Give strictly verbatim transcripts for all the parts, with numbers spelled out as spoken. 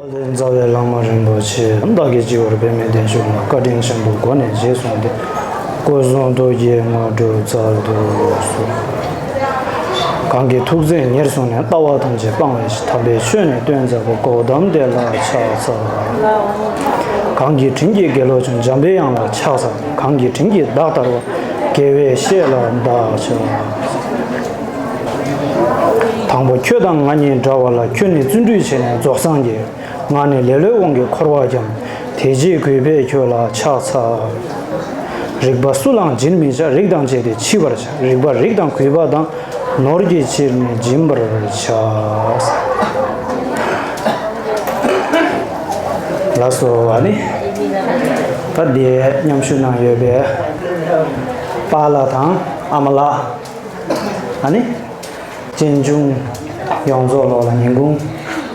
ལས་མཛའ་བའི་བླ་མ་རིན་པོ་ཆེ། བདག་གིས་སྤྱི་བོར་པདྨའི་བདེ་མཆོག་ལ། བཀའ་དྲིན་ཆེན་པོའི་སྒོ་ནས་རྗེས་བཟུང་སྟེ། སྐུ་གསུང་ཐུགས་ཀྱི་དངོས་གྲུབ་སྩལ་དུ་གསོལ། གང་གི་ཐུགས་བརྩེས་ཉེར་བཟུང་ནས། ལྟ་བ་ཐམས་ཅད་སྤང་བའི་ཕྱིར། དམ་པའི་ཆོས་ནི་སྟོན་མཛད་པ། གོའུ་ཏམ་དེ་ལ་ཕྱག་འཚལ། གང་གི་དྲིན་གྱིས་དགེ་ལོག་ཆུང་། འཇམ་པའི་དབྱངས་ལ་ཕྱག་འཚལ། གང་གི་དྲིན་གྱིས་བདག་ཐར་པ། དགེ་བའི་བཤེས་ལ་བདག་ཕྱག། དང་པོ་ཁྱོད་དང་ང་གཉིས་འདྲ་བ་ལ། ཁྱོད་ནི་བརྩོན་འགྲུས་ཆེ་ནས་རྫོགས་སངས་རྒྱས། ང་ནི་ལེ་ལོའི་དབང་གིས་འཁོར་བར་འཁྱམས། དེ་ཕྱིར་གུས་པས་ཁྱོད་ལ་ཕྱག་འཚལ། རིག་པ་སུ་ལའང་སྦྱིན་མི་བྱ། རིགས་དང་བཅས་ཏེ་མཆིས་པར་བྱ། རིག་པ་རིགས་དང་གུས་པ་དང་། ནོར་གྱི་ཕྱིར་ནི་སྦྱིན་པར་བྱ། ལགས་སོ། ཨ་ནི་ད་འདི་མཉམ་ཞུགས་གནང་ཡོད་པའི་པཱ་ལགས་དང་ཨ་མ་ལགས། ཨ་ནི། གཅེན་གཅུང་ཡོངས་རྫོགས་ལོག་ལ་ཉིན་གུང་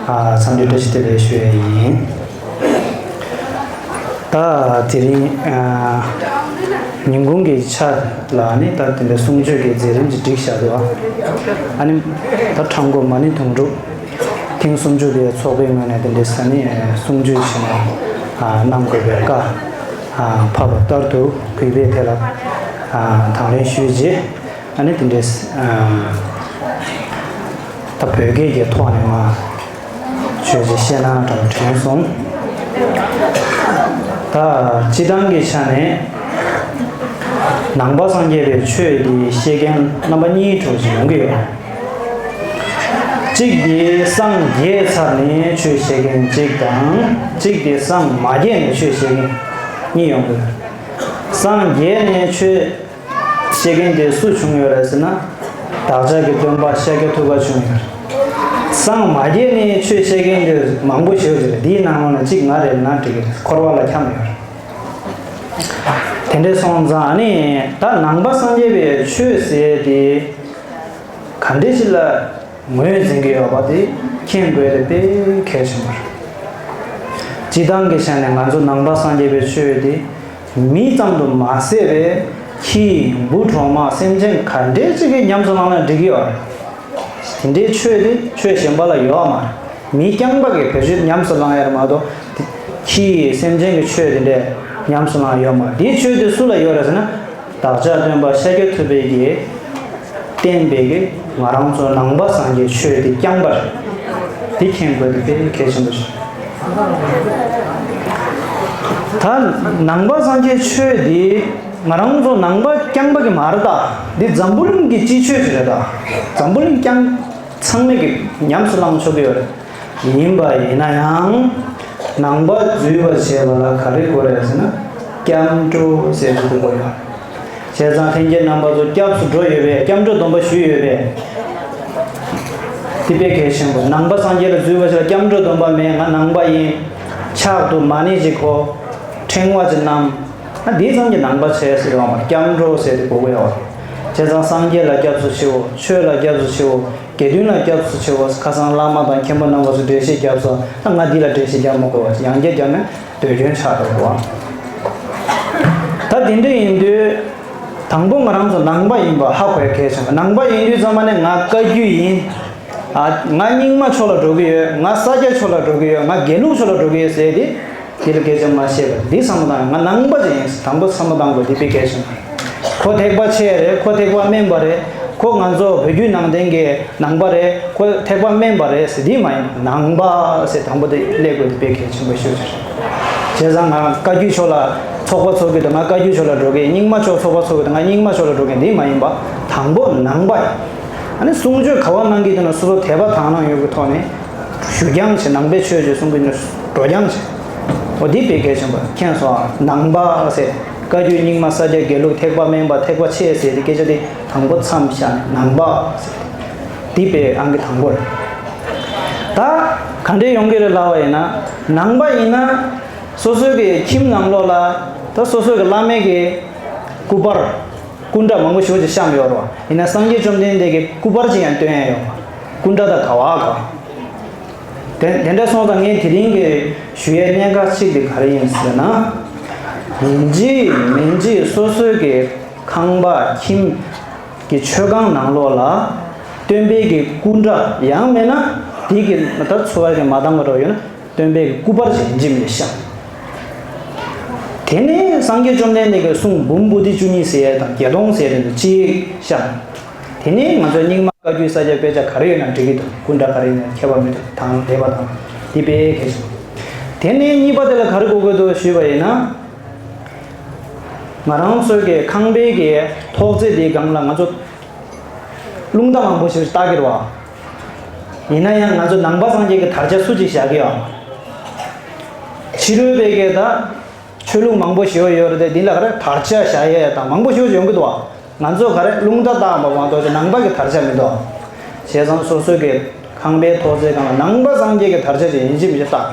ཨ་འཚམས་འདྲི་བཀྲ་ཤིས་བདེ་ལེགས་ཞུ་ཡས་ཡིན། ད་དེ་རིང་ཨ་ཉིན་གུང་གི་ཆ་ལ་ནི་ད་དེ་འདྲའི་གསུང་ཆོས་ཀྱི་མཛད་རིམ་ཅིག་བསྒྲིགས་བཞག་འདུག་ཨ་ནི་ད་ཁྲ་མགོ་མ་ཎི་དུང་སྒྲུབ་ཐེངས་སུམ་ཅུ་པའི་ཚོགས་པའི་ངོས་ནས་དེ་འདྲའི་ས་ནི་གསུང་ཆོས་ཞིག་ཨ་གནང་དགོས་པའི་བཀའ་ཨ་ཕབ་པ་ལྟར་དུ་གུས་པས་དེ་ལ་ཨ་དང་ལེན་ཞུས་རྗེས། ཨ་ནི་དེ་འདྲའི་ཨ་ད་བོད་སྐད་ཀྱི་ཐོག་ནས་མ་ཆོས་ཅིག་བཤད་ན་འདྲ་པོ་དྲན་སོང་། ད་སྤྱིར་བཏང་གི་ཆ་ནས་ནང་པ་སངས་རྒྱས་པའི་ཆོས་འདི་བཤད་མཁན་རྣམ་པ་གཉིས་གྲོགས་ཅིག་ཡོང་གི་ཡོད། གཅིག་འདི་སངས་རྒྱས་ཚར་ནས་ཆོས་བཤད་མཁན་གཅིག་དང་། གཅིག་འདི་སངས་མ་རྒྱས་ནས་ཆོས་བཤད་མཁན་གཉིས་ཡོང་གི་ཡོད། སངས་རྒྱས་ནས་ཆོས་བཤད་མཁན་དེ་སུ་བྱུང་ཡོད་རེད་ཟེར་ན། བདག་ཅག་གི་སྟོན་པ་ཤཱཀྱ་ཐུབ་པ་བྱུང་ཡོད་རེད། སངས་མ་རྒྱས་ནས་ཆོས་བཤད་མཁན་དེ་མང་པོ་ཞེ་པོ་ཅིག་རེད། དེའི་ནང་ལོགས་ནས་གཅིག་ང་རེད་ན་འགྲིག་གི་རེད། འཁོར་བ་ལ་འཁྱམས་ཡོད་རེད། དེ་འདྲ་སོང་ཙང་ཨ་ནི་ད་ནང་པ་སངས་རྒྱས་པའི་ཆོས་ཟེར་དེ་ག་འདྲ་ཅིག་ལ་ངོས་འཛིན་གྱི་ཡོད་པ་དེ་མཁྱེན་དགོས་དེ་དཔེ་གལ་ཆེན་པོ་རེད། སྤྱིར་བཏང་གི་ཆ་ནས་ང་ཚོ་ནང་པ་སངས་རྒྱས་པའི་ཆོས་དེ་མི་ཙམ་དུ་མ་ཟད་པའི་ཁྱི་འབུ་གྲོག་མ་སེམས་ཅན་ག་འདྲས་ཅིག་གིས་ཉམས་སུ་བླངས་ན་འགྲིག་གི་ཡོད་རེད། དེ་འདྲའི་ཆོས་དེ་ཆོས་གཞན་པ་ལ་ཡོད་མ་རེད། མི་རྐྱང་པ་གིས་བེད་སྤྱོད་ཉམས་སུ་བླངས་ཡ་རེད་མ་གཏོགས། དེ་ཁྱི་སེམས་ཅན་གྱི་ཆོས་དེ་འདྲས་ཉམས་སུ་བླངས་ཡོད་མ་རེད། དེའི་ཆོས་དེ་སུ་ལ་ཡོད་རེད་ཟེར་ན། བདག་ཅག་སྟོན་པ་ཤཱཀྱ་ཐུབ་པའི་གིས་བསྟན་པའི་གི་ང་རང་ཚོ་ནང་པ་སངས་རྒྱས་ཆོས་དེ་རྐྱང་པ་རེད། དེ་མཁྱེན་དགོས་དེ་དཔེ་གལ་ཆེན་པོ་ཞིག་ད་ནང་པ་སངས་རྒྱས་ཆོས་དེ་ང་རང་ཚོ་ནང་པ་རྐྱང་པ་གི་མ་རེད་ད། འདི་འཛམ་བུ་གླིང་གི་སྤྱི་ཆོས་ཅིག་རེད་ད། འཛམ་བུ་གླིང་རྐྱང་ཚང་མས་གི་ཉམས་སུ་བླང་ཆོག་གི་ཡོད་རེད། ཡིན་པ་ཡིན་ན་ཡང་ནང་པ་འཛུལ་བར་བྱེད་པ་ལ་ག་རེ་དགོས་རེད་ཟེར་ན། སྐྱབས་འགྲོ་ཟེར་དགོས་ཡོད། བྱས་ཙང་ལྷན་རྒྱས་རྣམ་པ་ཚོ་སྐྱབས་སུ་འགྲོ་ཡོད་པས། སྐྱབས་འགྲོ་སྡོམ་པ་ཞུས་ཡོད་པས། དེ་དཔེ་གལ་ཆེན་པོ། ནང་པ་སངས་རྒྱས་ལ་འཛུལ་བ་ཞིག་ལ་སྐྱབས་འགྲོ་སྡོམ་པ་མེད། ང་ནང་པ་ཡིན། ཕྱག་ཏུ་མ་ཎི་ཅིག་གོ། ཕྲེང་བ་ཅིག་བསྣམས། ང་འདི་ཙམ་གྱིས་ནང་པ་བྱས་ཟེར་བ་མ་རེད། སྐྱབས་འགྲོ་ཟེར་དེ་གོ་དགོས་ཡོད་རེད། བྱས་ཙང་སངས་རྒྱས་ལ་སྐྱབས་སུ་མཆིའོ། ཆོས་ལ་སྐྱབས་སུ་མཆིའོ། དགེ་འདུན་ལ་སྐྱབས་སུ་མཆིའོ། ཁ་སང་བླ་མ་དང་མཁན་པོ་རྣམ་པ་ཚོ་འགྲེལ་བཤད་བརྒྱབ་སོང་། ད་ང་འདི་ལ་འགྲེལ་བཤད་རྒྱག་མི་དགོས་པ། ཡང་བསྐྱར་བརྒྱབ་ན་ཟློས་སྐྱོན་ཆགས་འགྲོ་བ། ད་དེ་འདྲ་ཡིན་དུས། དང་པོ་ང་རང་ཚོ་ནང་པ་ཡིན་པ་ཧ་གོ་ཡ་གལ་ཆེན་པོ། ནང་པ་ཡིན་དུས་ཙམ་པ་ནས་ང་བཀའ་བརྒྱུད་ཡིན། ཨ། ང་རྙིང་མ་ཕྱོགས་ལ་འགྲོ་གི་ཡོད། ང་ས་སྐྱ་ཕྱོགས་ལ་འགྲོ་གི་ཡོད། ང་དགེ་ལུགས་ཕྱོགས་ལ་འགྲོ་གི་ཡོད་ཟེར་ཏེ། དེ་ལ་སྐད་ཆ་མ་བཤད་པར་འདི་བསམ་བློ་བཏང་། ང་ནང་པ་ཅིག་ཡིན། དང་པོ་བསམ་བློ་བཏང་དགོས། འདི་དཔེ་གལ་ཆེན་པོ་རེད། ཁོ་ཐེག་པ་ཆེ་རེད། ཁོ་ཐེག་པ་དམན་པ་རེད། ཁོ་ང་ཚོ་བོད་བརྒྱུད་ནང་བསྟན་གྱི་ནང་པ་རེད། ཁོ་ཐེག་པ་དམན་པ་རེད་ཟེར་འདི་མ་ཡིན། ནང་པ་ཟེར་དང་པོ་དེ་སླེབས་དགོས། འདི་དཔེ་གལ་ཆེན་པོ་ཤོས་ཅིག་རེད། བྱས་ཙང་ང་བཀའ་བརྒྱུད་ཕྱོགས་ལ་ཚོགས་པ་ཚོགས་ཀྱི་འདུག་ང་བཀའ་བརྒྱུད་ཕྱོགས་ལ་འགྲོ་གི། རྙིང་མ་ཕྱོགས་ཚོགས་པ་ཚོགས་ཀྱི་འདུག་ང་རྙིང་མ་ཕྱོགས་ལ་འགྲོ་གི། འདི་མ་ཡིན་པ། དང་པོ་ནང་པ་ཡིན། ཨ་ནི་གསུང་ཆོས་ག་བ་གནང་གི་འདུག་ན་སོ་སོ་དད་པ་དག་སྣང་ཡོད་ཀྱི་ཐོག་ནས་ཞུ་རྐྱང་བྱེད། ནང་པའི་ཆོས་ཅིག་གསུང་གི་འདུག་འགྲོ་རྐྱང་བྱེད། འོ་འདི་དཔེ་གལ་ཆེན་པོ། མཁྱེན་སོང་ཨ། ནང་པ་ཟེར། བཀའ་བརྒྱུད་རྙིང་མ་ས་སྐྱ་དགེ་ལུགས་ཐེག་པ་དམན་པ་ཐེག་པ་ཆེ་ཟེར་དེ་སྐད་ཆ་དེ་དང་པོ་མཚམས་བཞག་ནས་ནང་པ་ཟེར། འདི་དཔེ་ཨང་ཀི་དང་པོ་རེད། ད་ག་འདྲས་ཡོང་གི་རེད་ལབ་པ་ཡིན་ན། ནང་པ་ཡིན་ན་སོ་སོའི་གི་ཁྱིམ་ནང་ལོགས་ལ་ད་སོ་སོའི་གི་བླ་མའི་གི་སྐུ་པར། སྐུ་འདྲ་མང་པོ་ཞེ་པོ་ཅིག་བཤམས་ཡོད་རེད་བ། ཡིན་ན་སངས་རྒྱས་བཅོམ་ལྡན་འདས་ཀྱི་སྐུ་པར་ཅིག་ཡང་སྟོན་ཡ་ཡོད་བ། སྐུ་འདྲ་དང་ག་བ་ག་བ། དེ་དེ་འདྲ་སོང་ཙང་ངས་དེ་རིང་གི་ཞུ་ཡའི་གནད་འགག་གཅིག་དེ་ག་རེ་ཡིན་ཟེར་ན། ཡིན་གཅིག་མིན་གཅིག་སོ་སོའི་གི་ཁང་པ་ཁྱིམ་གྱི་མཆོད་ཁང་ནང་ལོགས་ལ་སྟོན་པའི་གི་སྐུ་འདྲ་ཡང་མེད་ན། དེ་གི་ད་འཚོ་བ་གི་མ་འདང་བ་འདྲ་ཡོད་ན། སྟོན་པའི་སྐུ་པར་ཅིག་ཡིན་གཅིག་མིན་གཅིག་བཤམས། དེ་ནས་སངས་རྒྱས་བཅོམ་ལྡན་འདས་ཀྱི་གསུང་འབུམ་པོ་ཏི་བཅུ་གཉིས་ཟེར་ཡས་དང་བརྒྱད་སྟོང་ཟེར་ཡས་དེ་ཚོ་གཅིག་བཤམས། དེ་ནས་ང་ཚོ་རྙིང་མ་བཀའ་བརྒྱུད་ས་སྐྱ་དཔེ་ཆ་ག་རེ་ཡོད་ན་འགྲིག་གི་འདུག་སྐུ་འདྲ་ག་རེ་ཡིན་ན་ཁྱད་པར་མི་འདུག་དང་ལེགས་པ་དང་འདི་དཔེ་གལ་ཆེ། དེ་ནས་གཉིས་པ་དེ་ལ་ག་རེ་གོ་དགོས་འདུག་ཞུས་པ་ཡིན་ན། ང་རང་ཚོའི་གི་ཁང་པའི་གི་ཐོག་བརྩེགས་དེའི་སྒང་ལ་ང་ཚོ་རླུང་རྟ་མང་པོ་ཞིག་བཏགས་ཀྱི་རེད་བ། ཡིན་ན་ཡང་ང་ཚོ་ནང་པ་སངས་རྒྱས་ཀྱི་དར་ཆ་སུ་གཅིག་བཞག་གི་ཡོད། ཕྱི་རོལ་པའི་གི་ད་ཆོས་ལུགས་མང་པོ་ཞིག་ཡོད་རེད་དེ་འདི་ལ་ག་རེ་དར་ཆ་བཞག་ཡས་དང་མང་པོ་ཞིག་ཡོང་གི་འདུག་བ། ང་ཚོ་ག་རེ་རླུང་རྟ་བཏགས་པ་མ་གཏོགས་ཅིག་ནང་པ་གི་དར་ཆ་མི་འདུག་བྱས་ཙང་སོ་སོའི་གི་ཁང་པའི་ཐོག་བརྩེགས་སྒང་ལ་ནང་པ་སངས་རྒྱས་ཀྱི་དར་ཆ་ཅིག་ཡིན་གཅིག་མིན་གཅིག་བཏགས།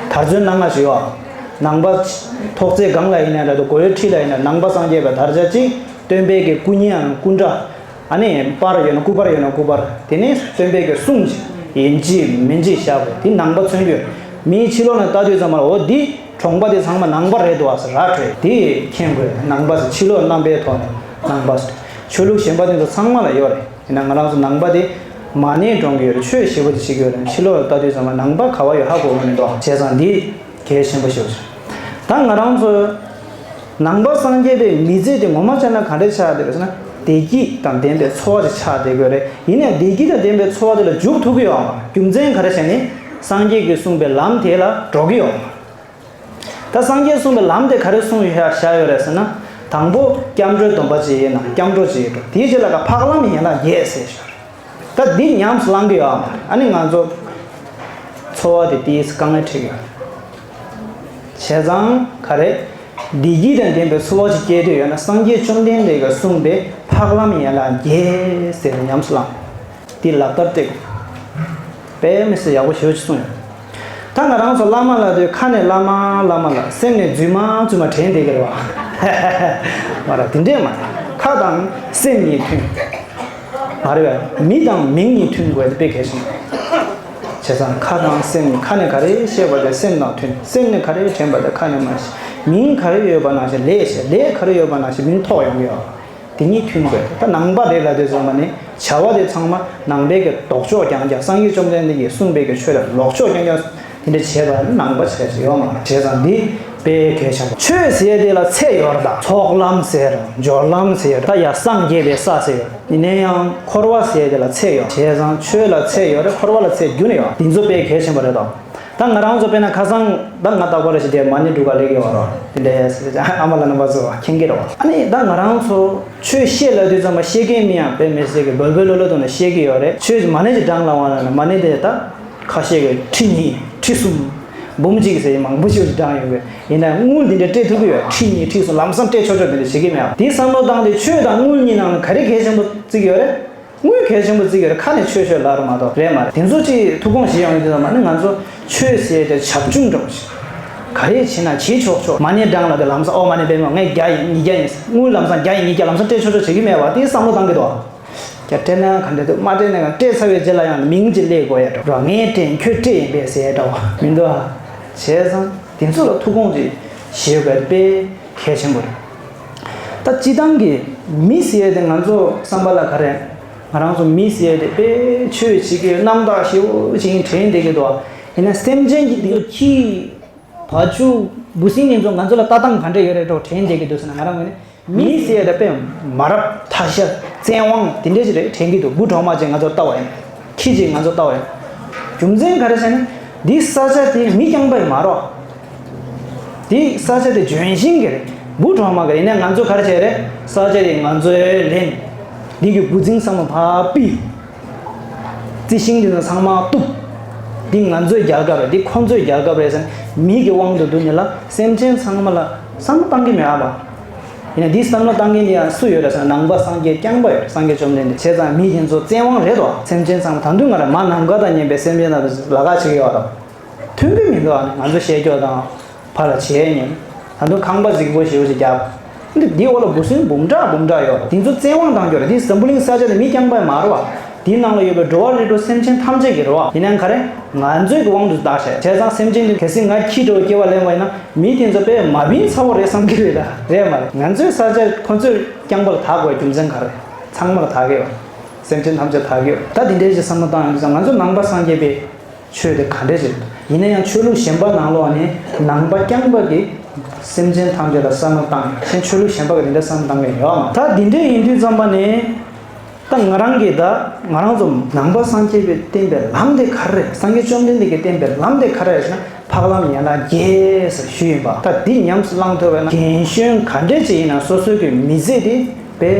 དར་ཚོན་ནང་ལ་ཞིག་ཡོད། ནང་པ་ཐོག་བརྩེགས་སྒང་ལ་ཡིན་ན་འདྲ་འདུག་སྒོའི་འཁྲིས་ལ་ཡིན་ན་ནང་པ་སངས་རྒྱས་པའི་དར་ཆ་གཅིག་སྟོན་པའི་གི་སྐུ་བརྙན་ཡང་སྐུ་འདྲ། ཨ་ནི་པར་ཡོད་ན་སྐུ་པར་ཡོད་ན་སྐུ་པར། དེ་ནས་སྟོན་པའི་གི་གསུང་ཅིག་ཡིན་གཅིག་མིན་གཅིག་བཞག་པ་དེ་ནང་པ་མཚོན་གྱི་ཡོད། མིའི་ཕྱི་ལོགས་ནས་ལྟ་དུས་ཙམ་པ་ལ་འོ་འདི་གྲོང་པ་དེ་ཚང་མ་ནང་པ་རེད་འདུག་ཟེར་ར་འཕྲོད་དེ་མཁྱེན་དགོས། ནང་པ་ཟེར་ཕྱི་ལོགས་རྣམ་པའི་ཐོག་ནས་ནང་པ་ཟེར། ཆོས་ལུགས་གཞན་པ་དེ་ཚོ་ཚང་མ་ལ་ཡོད་རེད། ཡིན་ན་ང་རང་ཚོ་ནང་པ་དེ་མ་ཎི་སྒྲོན་གྱི་ཡོད་རེད། ཆོས་ཞེ་པོ་ཅིག་བྱེད་ཀྱི་ཡོད་རེད། ཕྱི་ལོགས་ལ་ལྟ་དུས་ཙམ་པ་ནང་པ་ག་བ་ཡོད་ཧ་གོ་གི་མི་འདུག་བྱས་ཙང་འདི་གལ་ཆེན་པོ་ཞིག་རེད། ད་ང་རང་ཚོ་ནང་པ་སངས་རྒྱས་པའི་མི་ཚེ་དེ་ངོ་མ་བྱས་ན་ག་འདྲ་ཆགས་བསྡད་པ་ཟེར་ན། བདེ་སྐྱིད་དང་ལྡན་པའི་འཚོ་བ་ཅིག་ཆགས་བསྡད་ཀྱི་ཡོད་རེད། ཡིན་ནའང་བདེ་སྐྱིད་དང་ལྡན་པའི་འཚོ་བ་དེ་ལ་འཇུག་ཐུབ་ཀྱི་ཡོད་མ་རེད། རྒྱུ་མཚན་ག་རེ་བྱས་ནས་སངས་རྒྱས་ཀྱིས་གསུངས་པའི་ལམ་དེ་ལ་འགྲོ་གི་ཡོད་མ་རེད། ད་སངས་རྒྱས་གསུངས་པའི་ལམ་དེ་ག་རེ་གསུངས་བཞག་ཡོད་རེད་ཟེར་ན། དང་པོ་སྐྱབས་འགྲོའི་སྡོམ་པ་བྱེད་ཡས་ན་སྐྱབས་འགྲོ་བྱེད་ཡས་འགྲོ། དེའི་རྗེས་ལ་ག་འཕགས་ལམ་ཡན་ལག་བརྒྱད་ཟེར་ཞོར། ད་འདི་ཉམས་སུ་བླང་གི་ཡོད་ཨ་མ་རེད། ཨ་ནི་ང་ཚོ་འཚོ་བ་དེ་དེའི་དཀའ་ངལ་འཕྲད་ཀྱི་ཡོད་རེད། བྱས་ཙང་ག་རེ། བདེ་སྐྱིད་དང་ལྡན་པའི་འཚོ་བ་ཞིག་སྐྱེལ་འདོད་ཡོད་ན་སངས་རྒྱས་བཅོམ་ལྡན་འདས་ཀྱིས་གསུངས་པའི་འཕགས་ལམ་ཡན་ལག་བརྒྱད་ཟེར་ནས་ཉམས་སུ་བླང་། དེ་ལག་བསྟར་སྤྲད་དགོས། དཔེ་མི་སྲིད་ཡག་པོ་ཞེ་པོ་ཅིག་གསུངས་ཡོད། ད་ང་རང་ཚོ་བླ་མ་ལབ་དུས་ཁ་ནས་བླ་མ་བླ་མ་ལབ། སེམས་ནས་རྫུན་མ་རྫུན་མ་དྲན་བསྡད་ཀྱི་རེད་བ། མ་རེད། དེ་འདྲས་མ་རེད། ཁ་དང་སེམས་གཉིས་མཐུན། མ་རེད་བ། མི་དང་མིང་གཉིས་མཐུན་དགོས་དེ་དཔེ་གལ་ཆེན་པོ་རེད། བྱས་ཙང་ཁ་དང་སེམས་གཉིས། ཁ་ནས་ག་རེ་བཤད་པ་དེ་སེམས་དང་མཐུན། སེམས་ནས་ག་རེ་དྲན་པ་དེ་ཁ་ནས་མ་བཤད། མིང་ག་རེ་ཡོད་པ་ནང་བཞིན་ལས་བྱེད། ལས་ག་རེ་ཡོད་པ་ནང་བཞིན་མིང་ཐོགས་ཡོང་གི་ཡོད། དེ་གཉིས་མཐུན་དགོས། ད་ནང་པ་རེད་ལབ་དུས་ཙམ་པ་ནི་བྱ་བ་དེ་ཚང་མ་ནང་པའི་གི་ལྡོག་ཕྱོགས་རྐྱང་རྐྱང་། སངས་རྒྱས་བཅོམ་ལྡན་འདས་ཀྱིས་གསུངས་པའི་གི་ཆོས་དང་ལྡོག་ཕྱོགས་རྐྱང་རྐྱང་དེ་འདྲ་བྱས་པ་ནི་ནང་པ་བྱས་ཙང་ཡོད་མ་རེད། བྱས་ཙང་འདི་དཔེ་གལ་ཆེན་པོ། ཆོས་ཟེར་དེ་ལ་ཚད་ཡོད་རེད། ད་ཚོགས་ལམ་ཟེར། སྦྱོར་ལམ་ཟེར། ད་ཡ་སངས་རྒྱས་པའི་ས་ཟེར། ཡིན་ན་ཡང་འཁོར་བ་ཟེར་དེ་ལ་ཚད་ཡོད། བྱས་ཙང་ཆོས་ལ་ཚད་ཡོད་རེད། འཁོར་བ་ལ་ཚད་རྒྱུན་ནས་ཡོད། འདི་ཚོ་དཔེ་གལ་ཆེན་པོ་རེད་དོ། ད་ང་རང་ཚོ་དཔེར་ན་ཁ་སང་ད་ང་རྟག་པར་ཞིག་དེ་མ་ཎི་སྒྲུབ་ག་སླེབས་ཡོད་རོ། དེ་འདྲ་ཟེར་ཨ་མ་ལགས་རྣམ་པ་ཚོ་མཁྱེན་གྱི་རེད་བ། ཨ་ནི་ད་ང་རང་ཚོ་ཆོས་བཤད་ལབ་དུས་ཙམ་པ་བཤད་མཁན་མི་ཡང་དཔེ་མི་སྲིད་ཀྱི་འབོལ་འབོལ་ལོ་ལོ་དང་ནས་བཤད་ཀྱི་ཡོད་རེད། ཆོས་མ་ཎི་ཅིག་བགྲངས་ལབ་པ་ན་མ་ཎི་དེ་ད་ཁ་ཤས་ཀྱིས་ཁྲི་གཉིས་ཁྲི་གསུམ་འབུམ་གཅིག་ཟེར་མང་པོ་ཞིག་བགྲངས་ཡོད་པས། ཡིན་ན་དངུལ་འདི་འདྲ་སྤྲད་ཐུབ་ཀྱི་ཡོད། ཁྲི་གཉིས་ཁྲི་གསུམ་ལམ་སང་སྤྲད་ཆོག་ཆོག་དེ་འདྲ་བྱེད་ཀྱི་མེད་པ། དེ་བསམ་བློ་བཏང་སྟེ་ཆོས་དང་དངུལ་གཉིས་ནང་ནས་ག་རེ་གལ་ཆེན་པོ་བརྩི་གི་ཡོད་རེད། དངུལ་གལ་ཆེན་པོ་བརྩི་གི་རེད། ཁ་ནས་ཆོས་ཆོས་ལབ་རེད་མ་གཏོགས། རེད་མ་རེད། དེ་ཚོ་ཅིག་ཐུགས་དགོངས་བཞེས་ཡོང་དུས་ཙམ་པ་ནི་ང་ཚོ་ཆོས་ཟེར་དེ་བྱབ་ཆུང་འདྲ་པོ་ཞིག་ག་རེ་བྱེད་ན་བྱེད་ཆོག་ཆོག་མ་ཎི་བགྲངས་ལབ་དེ་ལམ་སང་ཨོ་མ་ཎི་པདྨེ་ངས་བརྒྱ་ཡིན་ཉིས་བརྒྱ་ཡིན། དངུལ་ལམ་སང་བརྒྱ་ཡིན་ཉིས་བརྒྱ་ལམ་སང་སྤྲད་ཆོག་ཆོག་བྱེད་ཀྱི་མེད་པ་དེ་བསམ་བློ་བཏང་གི་འདུག་བརྒྱ་སྤྲད་ན་ག་འདྲ་འདུག་མ་སྤྲད་ན་ག་སྤྲད་ཚར་བའི་རྗེས་ལ་ཡང་མིང་ཅིག་སླེབས་དགོས་ཡ་འདྲ་བོ། ངས་སྤྲད་ཁྱོད་སྤྲད་ཡིན་པས་ཟེར་ཡ་འདྲ་བོ་མི་འདུག་ཨ། བྱས་ཙང་དེ་ཚོ་ལ་ཐུགས་དགོངས་ཅིག་བཞེས་དགོས་དཔེ་གལ་ཆེན་པོ་རེད། ད་སྤྱི་བཏང་གི་མི་ཟེར་ཡ་དེ་ང་ཚོ་བསམ་པ་ལ་ག་རེ། ང་རང་ཚོ་མི་ཟེར་ཡ་དེ་དཔེ་ཆོས་བྱེད་ཀྱི་རྣམ་དག་ཞེ་པོ་ཅིག་དྲན་བསྡད་ཀྱི་འདུག་ཡིན་ན་སེམས་ཅན་གྱི་དེ་ཚོ་ཁྱི་བ་ཕྱུགས་འབུ་སྲིན་དེ་ཚོ་ང་ཚོ་ལ་ལྟ་སྟངས་ག་འདྲ་ཡོད་རེད་འགྲོ་དྲན་བསྡད་ཀྱི་འདུག་ཟེར་ན། ང་རང་ངོས་ནས་མི་ཟེར་ཡ་དེ་དཔེ་མ་རབས་ཐ་ཤལ་བཙན་དབང་དེ་འདྲ་ཞིག་རེད་དྲན་གྱི་འདུག་འབུ་གྲོག་མ་ཅིག་ང་ཚོ་ལྟ་བ་ཡིན། ཁྱི་ཅིག་ང་ཚོ་ལྟ་བ་ཡིན། རྒྱུ་མཚན་ག་རེ་ཟེར་ན། འདི་ས་ཆ་དེ་མི་རྐྱང་པ་ཡིན་མ་རོ། འདི་ས་ཆ་དེ་ལྗོན་ཤིང་གི་རེད། འབུ་གྲོག་མ་གི་རེད། ཡིན་ནའི་ང་ཚོ་ག་རེ་བྱས་རེད། ས་ཆ་དེ་ང་ཚོའི་ལེན། འདི་གི་འབུ་རྫིང་ཚང་མ་ཕར་ཕུད། རྩི་ཤིང་དེ་ཚོ་ཚང་མ་གཏུབ། འདི་ང་ཚོའི་རྒྱལ་ཁབ་རེད། འདི་ཁོ་ཚོའི་རྒྱལ་ཁབ་རེད་ཟེར་ནས་མི་གི་དབང་དུ་བསྡུ་ནས་ལ་སེམས་ཅན་ཚང་མ་ལ་བསམ་བློ་བཏང་གི་མེད་ཨ་ལ། ཡིན་ན་འདི་བསམ་བློ་བཏང་མཁན་དེ་ཡང་སུ་ཡོད་རེད་ཟེར་ན་ནང་པ་སངས་རྒྱས་རྐྱང་པ་ཡོད་རེད། སངས་རྒྱས་བཅོམ་ལྡན་འདས། བྱས་ཙང་མི་དེ་ཚོ་བཙན་དབང་རེད་དོ། སེམས་ཅན་ཚང་མ་ད་དུང་ང་རང་མ་ནམ་མཁའ་དང་མཉམ་པའི་སེམས་ཅན་རྣམས་ལ་ཁ་བྱེད་ཀྱི་ཡོད་རེད། མཐུན་གྱི་མི་འདུག་ཨ་ནི་ང་ཚོ་བཤད་རྒྱུ་དང་ཕར་ལ་བྱས་ཉན། ད་དུང་ཁང་པ་རྫིག་པོ་ཞེ་པོ་ཞིག་བརྒྱབ། འདི་འདི་འོག་ལ་འབུ་སྲིན་འབུམ་ཕྲག་འབུམ་ཕྲག་ཡོད་རེད། དེ་ཚོ་བཙན་དབང་བཏང་རྒྱུ་རེད། འདི་འཛམ་བུ་གླིང་ས་ཆ་ནས་མི་རྐྱང་པ་མ་རེད་བ། དེའི་ནང་ལ་ཡོད་པའི་འགྲོ་བ་རིགས་དྲུག་སེམས་ཅན་ཐམས་ཅད་ཀྱི་རེད་བ། ཡིན་ནའང་ག་རེ། ང་ཚོའི་གི་དབང་དུ་བཏང་བྱས། བྱས་ཙང་སེམས་ཅན་དེ་གལ་སྲིད་ང་ཁྱི་འདྲ་བོ་སྐྱེ་བ་ལེན་པ་ཡིན་ན་མི་དེ་ཚོ་དཔེ་མ་བིན་ཚ་བོ་རེད་བསམ་གྱི་རེད་ད། རེད་མ་རེད། ང་ཚོའི་ས་ཆ་ཁོ་ཚོས་རྐྱང་པ་ལ་དག་དགོས་རྒྱུ་མཚན་ག་རེ། ཚང་མ་ལ་དག་གི་ཡོད། སེམས་ཅན་ཐམས་ཅད་དག་གི་ཡོད། ད་དེ་འདྲའི་ཞིག་བསམ་བློ་བཏང་ཡོང་དུས་ཙང་ང་ཚོ་ནང་པ་སངས་རྒྱས་པའི་ ཆོས་དེ་ག་འདྲས་ཅིག་རེད། ཡིན་ན་ཡང་ཆོས་ལུགས་གཞན་པ་ནང་ལོགས་ནས་ནང་པ་རྐྱང་པ་གིས་སེམས་ཅན་ཐམས་ཅད་ལ་བསམ་བློ་བཏང་ཡོད། གཞན་ཆོས་ལུགས་གཞན་པ་གིས་དེ་འདྲ་བསམ་བློ་བཏང་གི་ཡོད་མ་རེད། ད་དེ་འདྲས་ཡིན་དུས་ཙམ་པ་ནས། ད་ང་རང་གིས་ད་ང་རང་ཚོ་ནང་པ་སངས་རྒྱས་པའི་བསྟན་པའི་ལམ་དེ་ག་རེ་རེད། སངས་རྒྱས་བཅོམ་ལྡན་འདས་ཀྱིས་བསྟན་པའི་ལམ་དེ་ག་རེ་རེད་ཟེར་ན། འཕགས་ལམ་ཡན་ལག་བརྒྱད་ཟེར་ཞུས་ཡིན་པ། ད་འདི་ཉམས་སུ་བླང་ཐུབ་པ་ཡིན་ན། རྒན་གཞོན་ག་འདྲས་ཅིག་ཡིན་ན་སོ་སོའི་གི་མི་ཚེ་དེ་དཔེ་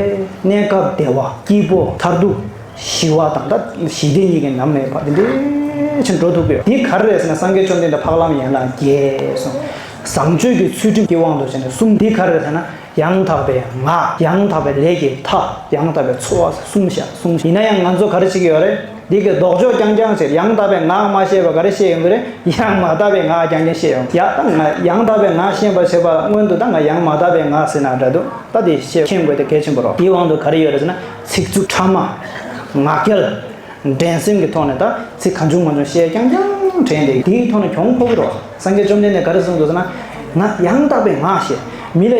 གནས་སྐབས་བདེ་བ། སྐྱིད་པོ། མཐར་ཐུག་ཞི་བ་དང་། ད་ཞི་བདེ་གཉིས་ཀྱི་ནང་མེད་པ་དེ་འདྲས་ཅིག་འགྲོ་ཐུབ་ཀྱི་ཡོད། འདི་ག་རེ་རེད་ཟེར་ན། སངས་རྒྱས་བཅོམ་ལྡན་འདས་འཕགས་ལམ་ཡན་ལག་བརྒྱད་གསུངས། བཟང་སྤྱོད་ཀྱི་ཚུལ་ཁྲིམས་ཀྱི་དབང་དུ་བྱས་ནས་གསུམ། འདི་ག་རེ་རེད་ཟེར་ན། ཡང་དག་པའི་ངག་ཡང་དག་པའི་ལས་ཀྱི་མཐའ། ཡང་དག་པའི་འཚོ་བ་གསུམ་བཞག་གསུམ། ཡིན་ན་ཡང་ང་ཚོ་ག་རེ་བྱེད་ཀྱི་ཡོད་རེད། འདི་གི་ལྡོག་ཕྱོགས་རྐྱང་རྐྱང་བྱེད། ཡང་དག་པའི་ངག་མ་བཤད་པ་ག་རེ་བཤད་ཡོང་གི་རེད། ཡང་མ་དག་པའི་ངག་རྐྱང་རྐྱང་བཤད་ཡོང་། ཡ་ད་ང་ཡང་དག་པའི་ངག་བཤད་པ་བྱེད་པ་སྔོན་དུ་ད་ང་ཡང་མ་དག་པའི་ངག་ཟེར་ན་འདྲ་འདུག་ད་དེ་བཤད་མཁྱེན་དགོས་དེ་གལ་ཆེན་པོ་རེད། དེའི་དབང་དུ་ག་རེ་ཡོད་རེད་ཟེར་ན། ཚིག་རྩུབ་ཕྲ་མ། ངག་འཁྱལ། འགྲན་སེམས་ཀྱི་ཐོག་ནས་ད་ཚིག་གང་བྱུང་མང་བྱུང་བཤད་རྐྱང་རྐྱང་དྲན་ཏེ། དེའི་ཐོག་ནས་གྱོང་ཁོ་གི་རེད། སངས་རྒྱས་བཅོམ་ལྡན་འདས་ག་རེ་གསུངས་འདུག་ཟེར་ན། ང་ཡང་དག་པའི་ངག་བཤད། མི་ལ་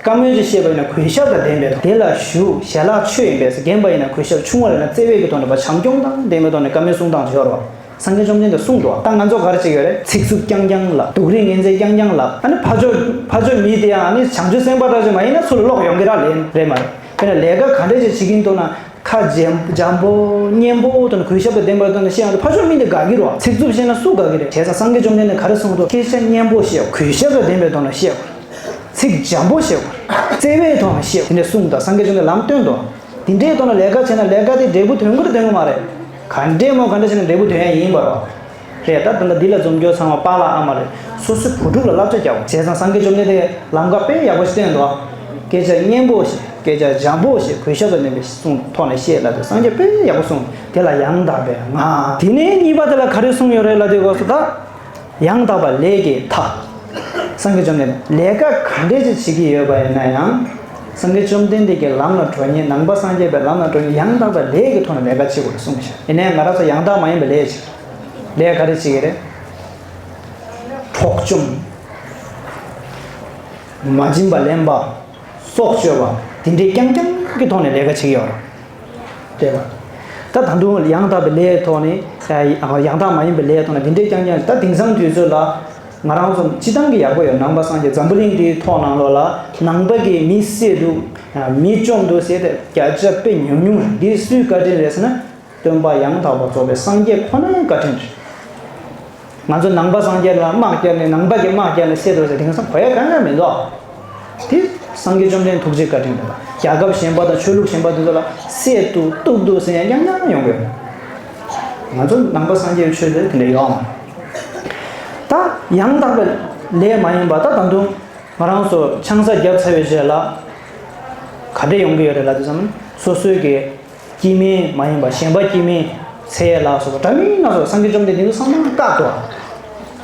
བཀའ་མོལ་ཅིག་བཤད་པ་ཡིན་ན་གུས་ཞབས་དང་ལྡན་པའི་དོན། དེ་ལ་ཞུ། ཞལ་ལག་མཆོད་ཡིན་པས་ཟེར། རྒན་པ་ཡིན་ན་གུས་ཞབས། ཆུང་བ་ཡིན་ན་བརྩེ་བའི་གི་ཐོག་ནས་བྱམས་སྐྱོང་དང་ལྡན་པའི་ཐོག་ནས་བཀའ་མོལ་གསུང་སྟངས་ཅིག་ཡོད་རེད་བ། སངས་རྒྱས་བཅོམ་ལྡན་འདས་གསུངས་འདུག་ད་ང་ཚོ་ག་རེ་བྱེད་ཀྱི་ཡོད་རེད། ཚིག་རྩུབ་རྐྱང་རྐྱང་ལབ། སྡུག་རུས་ངན་ཚད་རྐྱང་རྐྱང་ལབ། ཨ་ནི་ཕར་ཕྱོགས་ཕར་ཕྱོགས་མི་དེ་ཡང་ཨ་ནི་བྱང་ཆུབ་སེམས་དཔའ་འདྲ་ཅིག་མ་ཡིན་ན་ཚུར་ལོག་ཡོང་གི་ར་ལན་རེད་མ་རེད། དཔེར་ན་ལས་ཀ་ག་འདྲ་ཅིག་བྱེད་ཀྱིན་འདུག་ན། ཁ་འཇམ་འཇམ་པོ་སྙན་པོ་དང་གུས་ཞབས་དང་ལྡན་པའི་ཐོག་ནས་བཤད་ཡོང་དུས་ཕར་ཕྱོགས་མི་འདི་དགའ་གི་རེད་བ། ཚིག་རྩུབ་བཤད་ན་སུ་དགའ་གི་རེད། བྱས་ཙང་སངས་རྒྱས་བཅོམ་ལྡན་འདས་ག་རེ་གསུངས་འདུག་སྐད་ཆ་སྙན་པོ་བཤད། གུས་ཞབས་དང་ལྡན་པའི་ཐོག་ནས་བཤད། ཚིག་འཇམ་པོ་བཤད། བརྩེ་བའི་ཐོག་ནས་བཤད། དེ་འདྲ་གསུངས་འདུག་སངས་རྒྱས་བཅོམ་ལྡན་ལམ་སྟོན་འདུག་དེ་འདྲའི་ཐོག་ནས་ལས་ཀ་བྱས་ན་ལས་ཀ་དེ་འབྲས་བུ་ཐོན་གི་རེད་ཐོན་གི་མ་རེད། ག་འདྲས་མོ་ག་འདྲ་བྱས་ན་འབྲས་བུ་ཐོན་ཡ་ཡིན་པ་རེད། རེད། ད་ད་ལྟ་འདི་ལ་འཛོམས་རྒྱུ་ཚང་མ་པཱ་ལགས་ཨ་མ་རེད། སོ་སོའི་བུ་ཕྲུག་ལ་བསླབ་བྱ་རྒྱག་པ། བྱས་ཙང་སངས་རྒྱས་བཅོམ་ལྡན་འདས་ལམ་ཁ་དཔེ་ཡག་པོ་ཞིག་བསྟན་འདུག་སྐད་ཆ་སྙན་པོ་བཤད། སྐད་ཆ་འཇམ་པོ་བཤད། གུས་ཞབས་དང་ལྡན་པའི་གསུང་ཐོག་ནས་བཤད་ལབ་དུས་སངས་རྒྱས་དཔེ་ཡག་པོ་གསུངས། དེ་ལ་ཡང་དག་པའི་ངག་དེ་ནས་གཉིས་པ་དེ་ལ་ག་རེ་གསུངས་ཡོད་རེད་ལབ་དུས་སྐབས་སུ་ད། ཡང་དག་པ་ལས་ཀྱི་མཐའ། སངས་རྒྱས་བཅོམ་ལྡན་འདས་ལས་ཀ་ག་འདྲས་ཅིག་བྱེད་ཀྱི་ཡོད་པ་ཡིན་ན་ཡང་། སངས་རྒྱས་བཅོམ་ལྡན་འདས་ཀྱི་ལམ་ལ་འགྲོ་མཁན། ནང་པ་སངས་རྒྱས་པའི་ལམ་ལ་འགྲོ་མཁན་ཡང་དག་པའི་ལས་ཀྱི་ཐོག་ནས་ལས་ཀ་བྱེད་དགོས་གསུངས་ཤག་ཡིན་ནའི་ང་རང་ཚོ་ཡང་དག་མ་ཡིན་པའི་ལས་བྱེད། ལས་ག་རེ་བྱེད་ཀྱི་རེད། འཕྲོག་བཅོམ། མ་བྱིན་པ་ལེན་པ། སྲོག་གཅོད་པ། དེ་འདྲའི་རྐྱང་རྐྱང་གི་ཐོག་ནས་ལས་ཀ་བྱེད་ཀྱི་ཡོད་རེད། རེད་པ། ད་ད་དུང་ཡང་དག་པའི་ལས་ཐོག་ནས། ཡང་དག་མ་ཡིན་པའི་ལས་ཐོག་ནས་དེ་འདྲའི་རྐྱང་རྐྱང་། ད་དེང་སང་དུས་ཚོད་ལ་ང་རང་ཚོ་སྤྱི་བཏང་གི་ཡག་པོ་ཡོད། ནང་པ་སངས་རྒྱས་འཛམ་བུ་གླིང་འདིའི་ཐོག་ནང་ལོགས་ལ་ནང་པ་གིས་མི་བསད་འདུག་མི་བཅོམ་འདུག་ཟེར་ཏེ་བརྒྱ་ཆ་དཔེ་ཉུང་ཉུང་རེད། འདི་སུའི་བཀའ་དྲིན་རེད་ཟེར་ན། སྟོན་པ་ཡང་དག་པར་རྫོགས་པའི་སངས་རྒྱས་ཁོ་ནའི་བཀའ་དྲིན་རེད། ང་ཚོ་ནང་པ་སངས་རྒྱས་ལ་དམག་བརྒྱབ་ནས། ནང་པ་གིས་དམག་བརྒྱབ་ནས་བསད་འདུག་ཟེར་དེང་སང་གོ་ཡ་གང་ཡང་མི་འདུག་དེ་སངས་རྒྱས་བཅོམ་ལྡན་ཐུགས་རྗེའི་བཀའ་དྲིན་རེད་པ། རྒྱལ་ཁབ་གཞན་པ་དང་ཆོས་ལུགས་གཞན་པ་དེ་ཚོ་ལ་བསད་འདུག་གཏུབ་འདུག་ཟེར་ཡ་རྐྱང་རྐྱང་ཡོང་གི་ཡོད། ང་ཚོ་ནང་པ་སངས་རྒྱས་ཆོས་དེ་དེ་འདྲ་ཡོད་མ་རེད། ད་ཡང་དག་པའི་ལས་མ་ཡིན་པ། ད་ད་དུང་ང་རང་ཚོ་ཆང་ས་བརྒྱབ་ཚར་བའི་རྗེས་ལ་ག་འདྲས་ཡོང་གི་ཡོད་རེད་ལབ་དུས་ཙམ། སོ་སོའི་གི་སྐྱེ་དམན་མ་ཡིན་པ་གཞན་པ་སྐྱེ་དམན། ཚེ་ལ་སོགས་པ་འདྲ་མིན་སྣ་ཚོགས། སངས་རྒྱས་བཅོམ་ལྡན་འདས་དེ་ཚོ་ཚང་མ་བཀག་འདུག་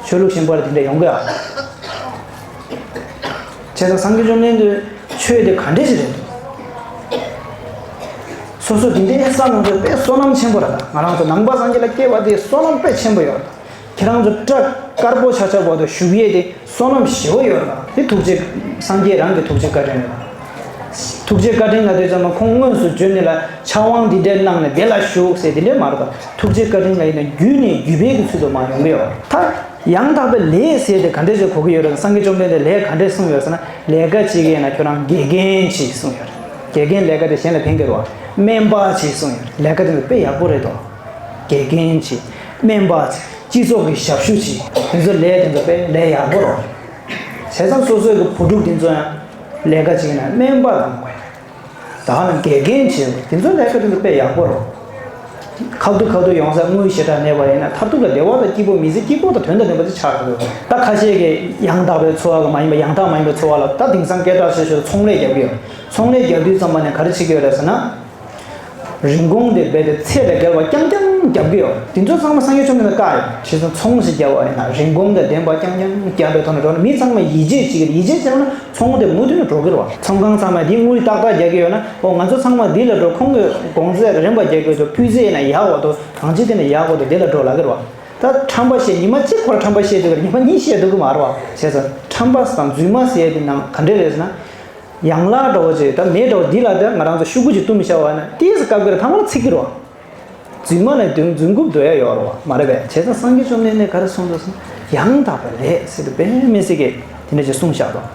ཆོས་ལུགས་གཞན་པ་ལ་དེ་འདྲ་ཡོང་གི་ཨ། བྱས་ཙང་སངས་རྒྱས་བཅོམ་ལྡན་འདས་ཆོས་དེ་ག་འདྲས་ཅིག་རེད་འདུག་སོ་སོ་དེ་འདྲའི་བསམ་བློ་དེ་དཔེ་བསོད་ནམས་ཆེན་པོ་རེད། ད་ང་རང་ཚོ་ནང་པ་སངས་རྒྱས་ལ་སྐྱེས་པ་དེ་བསོད་ནམས་དཔེ་ཆེན་པོ་ཡོད། ད་ཁྱེད་རང་ཚོ་སྐྲ་དཀར་པོ་ཆགས་ཆགས་བར་དུ་བཞུགས་ཡས་དེ་བསོད་ནམས་ཞེ་པོ་ཡོད་རེད། དེ་ཐུགས་རྗེ། སངས་རྒྱས་རང་གི་ཐུགས་རྗེ་བཀའ་དྲིན་རེད། ཐུགས་རྗེ་བཀའ་དྲིན་ལབ་དུས་ཙམ་པ་ཁོང་དངོས་སུ་བྱོན་ནས་ལ་ཕྱག་དབང་འདི་འདྲ་གནང་ནས་དེ་ལ་བཞུགས་ཟེར་དེ་འདྲ་མ་རེད། ད་ཐུགས་རྗེ་བཀའ་དྲིན་ལབ་ཡིན་ན་བརྒྱུད་ནས་བརྒྱུད་པའི་གི་ཚུལ་དུ་མར་ཡོང་གི་ཡོད་རེད། ད་ཡང་དག་པའི་ལས་ཟེར་དེ་ག་འདྲས་ཅིག་གོ་གི་ཡོད་རེད། སངས་རྒྱས་བཅོམ་ལྡན་འདས་ལས་ག་འདྲས་གསུངས་ཡོད་ཟེར་ན། ལས་ཀ་བྱེད་ཀྱི་ཡིན་ན་ཁྱོད་རང་དགེ་རྒན་བྱེད་གསུངས་ཡོད་རེད། དགེ་རྒན་ལས་ཀ་དེ་གཞན་ལ་ཕན་གི་རེད་བ། སྨན་པ་བྱེད་གསུངས་ཡོད་རེད། ལས་ཀ་དེ་ཚོ་དཔེ་ཡག་པོ་རེད་དོ། དགེ་རྒན་བྱེད། སྨན་པ་བྱེད། སྤྱི་ཚོགས་ཀྱི་ཞབས་ཞུ་བྱེད། དེ་ཚོ་ལས་དེ་ཚོ་དཔེ་ལས་ཡག་པོ་རེད། བྱས་ཙང་སོ་སོའི་གི་བུ་ཕྲུག་དེ་ཚོ་ཡང་ལས་ཀ་བྱེད་ན་སྨན་པ་དང་དགོས། ད་ནི་དགེ་རྒན་བྱེད། དེ་ཚོ་ལས་ཀ་དེ་ཚོ་དཔེ་ཡག་པོ་རེད། ཁ་ཐུག་ཁ་ཐུག་ཡོང་ས་དངུལ་ཞེ་དྲག་མེད་པ་ཡིན་ན་མཐར་ཐུག་ལ་བདེ་བ་དང་སྐྱིད་པོ། མི་ཚེ་སྐྱིད་པོ་དང་དོན་དང་ལྡན་པ་ཅིག་ཆགས་ཐུབ། ད་ཁ་ཤས་ཀྱིས་ཡང་དག་པའི་འཚོ་བ་གི་མ་ཡིན་པ། ཡང་དག་མ་ཡིན་པའི་འཚོ་བ་ལ་ད་དེང་སང་སྐད་གྲགས་ཆེ་ཤོས་ཚོང་ལས་རྒྱག་གི་ཡོད། ཚོང་ལས་རྒྱག་དུས་ཙམ་པ་ནས་ག་རེ་བྱེད་ཀྱི་ཡོད་རེད་ཟེར་ན། རིན་གོང་དེ་རྦད་དེ་ཚད་ལས་བརྒལ་བ་རྐྱང་རྐྱང་རྒྱབ་ཀྱི་ཡོད། དེ་ཚོ་ཚང་མ་སངས་རྒྱས་བཅོམ་ལྡན་འདས་བཀག་ཡོད། བྱས་ཙང་ཚོང་ཞིག་བརྒྱབ་པ་ཡིན་ན་རིན་གོང་དང་ལྡན་པ་རྐྱང་རྐྱང་བརྒྱབ་པའི་ཐོག་ནས་འགྲོ་ན། མི་ཚང་མ་ཡིད་ཆེས་བྱེད་ཀྱི་རེད། ཡིད་ཆེས་བྱས་ན་ཚོང་དེ་མུ་མཐུད་ནས་འགྲོ་གི་རེད་བ། ཚོང་ཁང་ཚང་མས་དེ་དངུལ་ཏག་ཏག་རྒྱག་གི་ཡོད་ན། ཨོ་ང་ཚོ་ཚང་མ་འདི་ལ་འགྲོ། ཁོང་གི་གོང་ཚད་རན་པ་རྒྱག་གི་ཡོད་དོ། སྤུས་ཚད་ཡིན་ན་ཡག་པ་དོ། གང་ཅི་དེ་ན་ཡག་པ་དོ། དེ་ལ་འགྲོ་ལབ་ཀྱི་རེད་བ། ད་ཁྲམ་པ་བཤད། ཉི་མ་གཅིག་ཁོ་རང་ཁྲམ་པ་བཤད་འདུག་གི་རེད། ཉི་མ་གཉིས་བཤད་འདུག་གི་མ་རེད་བ། བྱས་ཙང་ཁྲམ་པ་དང་རྫུན་མ་ཟེར་ཡ་དེ་ནང་ག་འདྲས་རེད་ཟེར་ན། ཡང་ལག་འདྲ་བོ་ཅིག་ད་མེ་འདྲ་བོ་འདི་ལ་ད་ང་རང་ཚོ་ཤུ་གུ་ཅིག་བཏུམས་བཞག་པ་ན་ཏོག་ཙམ་བཀབ་ཀྱི་རེད། ཐ་མ་ལ་ཚིག་གི་རེད་བ། རྫུན་མ་ལས་རྫུན་རྫུན་རྐུབ་རྡོལ་ཡ་ཡོད་རེད་བ། མ་རེད་པས། བྱས་ཙང་སངས་རྒྱས་བཅོམ་ལྡན་འདས་ག་རེ་གསུངས་འདུག་ཟེར་ན། ཡང་དག་པའི་ལས་ཟེར་དུས་དཔེ་མི་སྲིད་ཀྱི་དེ་འདྲ་ཅིག་གསུངས་བཞག་འདུག་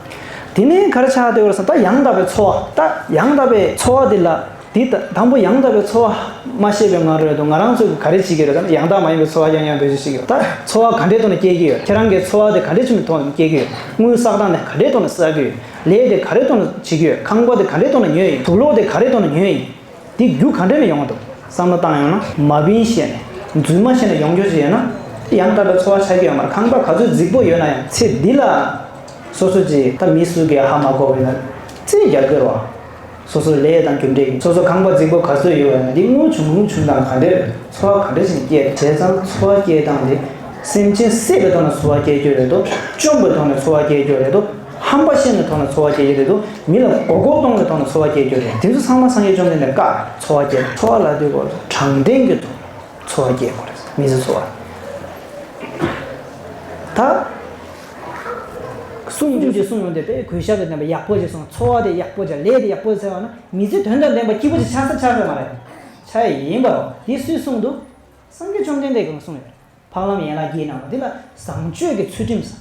དེ་ནས་ག་རེ་ཆགས་བསྡད་ཡོད་རེད་ཟེར་ན། ད་ཡང་དག་པའི་འཚོ་བ། ད་ཡང་དག་པའི་འཚོ་བ་འདི་ལ། འདི་ད་དང་པོ་ཡང་དག་པའི་འཚོ་བ་མ་ཤེས་པའི་ང་རོ་ཡོད་དོ། ང་རང་ཚོས་ག་རེ་བྱེད་ཀྱི་ཡོད་རེད། ད་ཡང་དག་མ་ཡིན་པའི་འཚོ་བ་ཡང་ཡང་བེད་སྤྱོད་བྱེད་ཀྱི་ཡོད། ད་འཚོ་བ་ག་འདྲའི་ཐོག་ནས་སྐྱེལ་གྱི་ཡོད། ཁྱེད་རང་གི་འཚོ་བ་དེ་ག་འདྲའི་ཆེ་མོའི་ཐོག་ནས་སྐྱེལ་གྱི་ཡོད། དངུལ་བསགས་སྟངས་དེ་ག་འདྲའི་ཐོག་ནས་བསགས་ཀྱི་ཡོད། ལས་དེ་ག་རེ་ཐོག་ནས་བྱེད་ཀྱི་ཡོད། ཁང་པ་དེ་ག་འདྲའི་ཐོག་ནས་ཉོས་ཡིན། དུག་ལོག་དེ་ག་རེ་ཐོག་ནས་ཉོས་ཡིན། འདི་རྒྱུ་ག་འདྲ་ནས་ཡོང་བ་འདུག་བསམ་བློ་བཏང་ཡོང་ན། མ་བིན་བཤད་ནས་རྫུན་མ་བཤད་ནས་ཡོང་རྒྱུ་ཞིག་ཡོད་ན། ཡང་དག་པའི་འཚོ་བ་ཆགས་ཀྱི་ཡོད་མ་རེད། ཁང་པ་ག་ཚོད་རྫིག་པོ་ཡོད་ན་ཡང་། ཚེ་འདི་ལ་སོ་སོ་ཅིག་ད་མི་སུ་གིས་ཧ་མ་གོ་བས་ན་རྩིས་རྒྱག་དགོས་རེད་བ། སོ་སོའི་ལས་དང་རྒྱུ་འབྲས་ཀྱི། སོ་སོ་ཁང་པ་རྫིག་པོ་ག་ཚོད་ཡོད་པ་ཡིན་ན། འདི་དངུལ་ཆུང་ཆུང་དང་ག་འདྲས། འཚོ་བ་ག་འདྲས་ཤིག་སྐྱེལ། བྱས་ཙང་འཚོ་བ་སྐྱེལ་སྟངས་དེ་སེམས་ཅན་བསད་པའི་ཐོག་ནས་འཚོ་བ་སྐྱེལ་རྒྱུ་རེད་དོ། བཅོམ་པའི་ཐོག་ནས་འཚོ་བ་སྐྱེལ་རྒྱུ་རེད་དོ། ཧམ་པ་བཤད་ནས་ཐོག་ནས་འཚོ་བ་སྐྱེལ་གྱི་རེད་དོ། མི་ལ་མགོ་སྐོར་གཏོང་བའི་ཐོག་ནས་འཚོ་བ་སྐྱེལ་རྒྱུ་རེད། དེ་ཚོ་ཚང་མ་སངས་རྒྱས་བཅོམ་ལྡན་འདས་བཀག་འཚོ་བ་སྐྱེལ། འཚོ་བ་ལབ་དུས་སྐོར་དྲང་བདེན་གྱི་ཐོག་འཚོ་བ་སྐྱེལ་དགོས་རེད། མི་ཚེ་འཚོ་བ། ད་གསུང་རྒྱུ་ཞིག་གསུང་ཡོང་དུས་དཔེ་གུས་ཞབས་དང་ལྡན་པ་ཡག་པོ་ཞིག་གསུང་། འཚོ་བ་དེ་ཡག་པོ་བྱ། ལས་དེ་ཡག་པོ་བྱ་ཟེར་བ་ན། མི་ཚེ་དོན་དང་ལྡན་པ་སྐྱིད་པོ་ཞིག་ཆགས་ས་ཆགས་ས་མ་རེད། ཆགས་ཡ་ཡིན་པ་རེད། དེ་སུས་གསུངས་འདུག་སངས་རྒྱས་བཅོམ་ལྡན་འདས་ཀྱིས་གསུངས་ཡོད། འཕགས་ལམ་ཡན་ལག་བརྒྱད་ནང་ལ། འདི་ལ་བཟང་སྤྱོད་ཀྱི་ཚུལ་ཁྲིམས་ཟེར།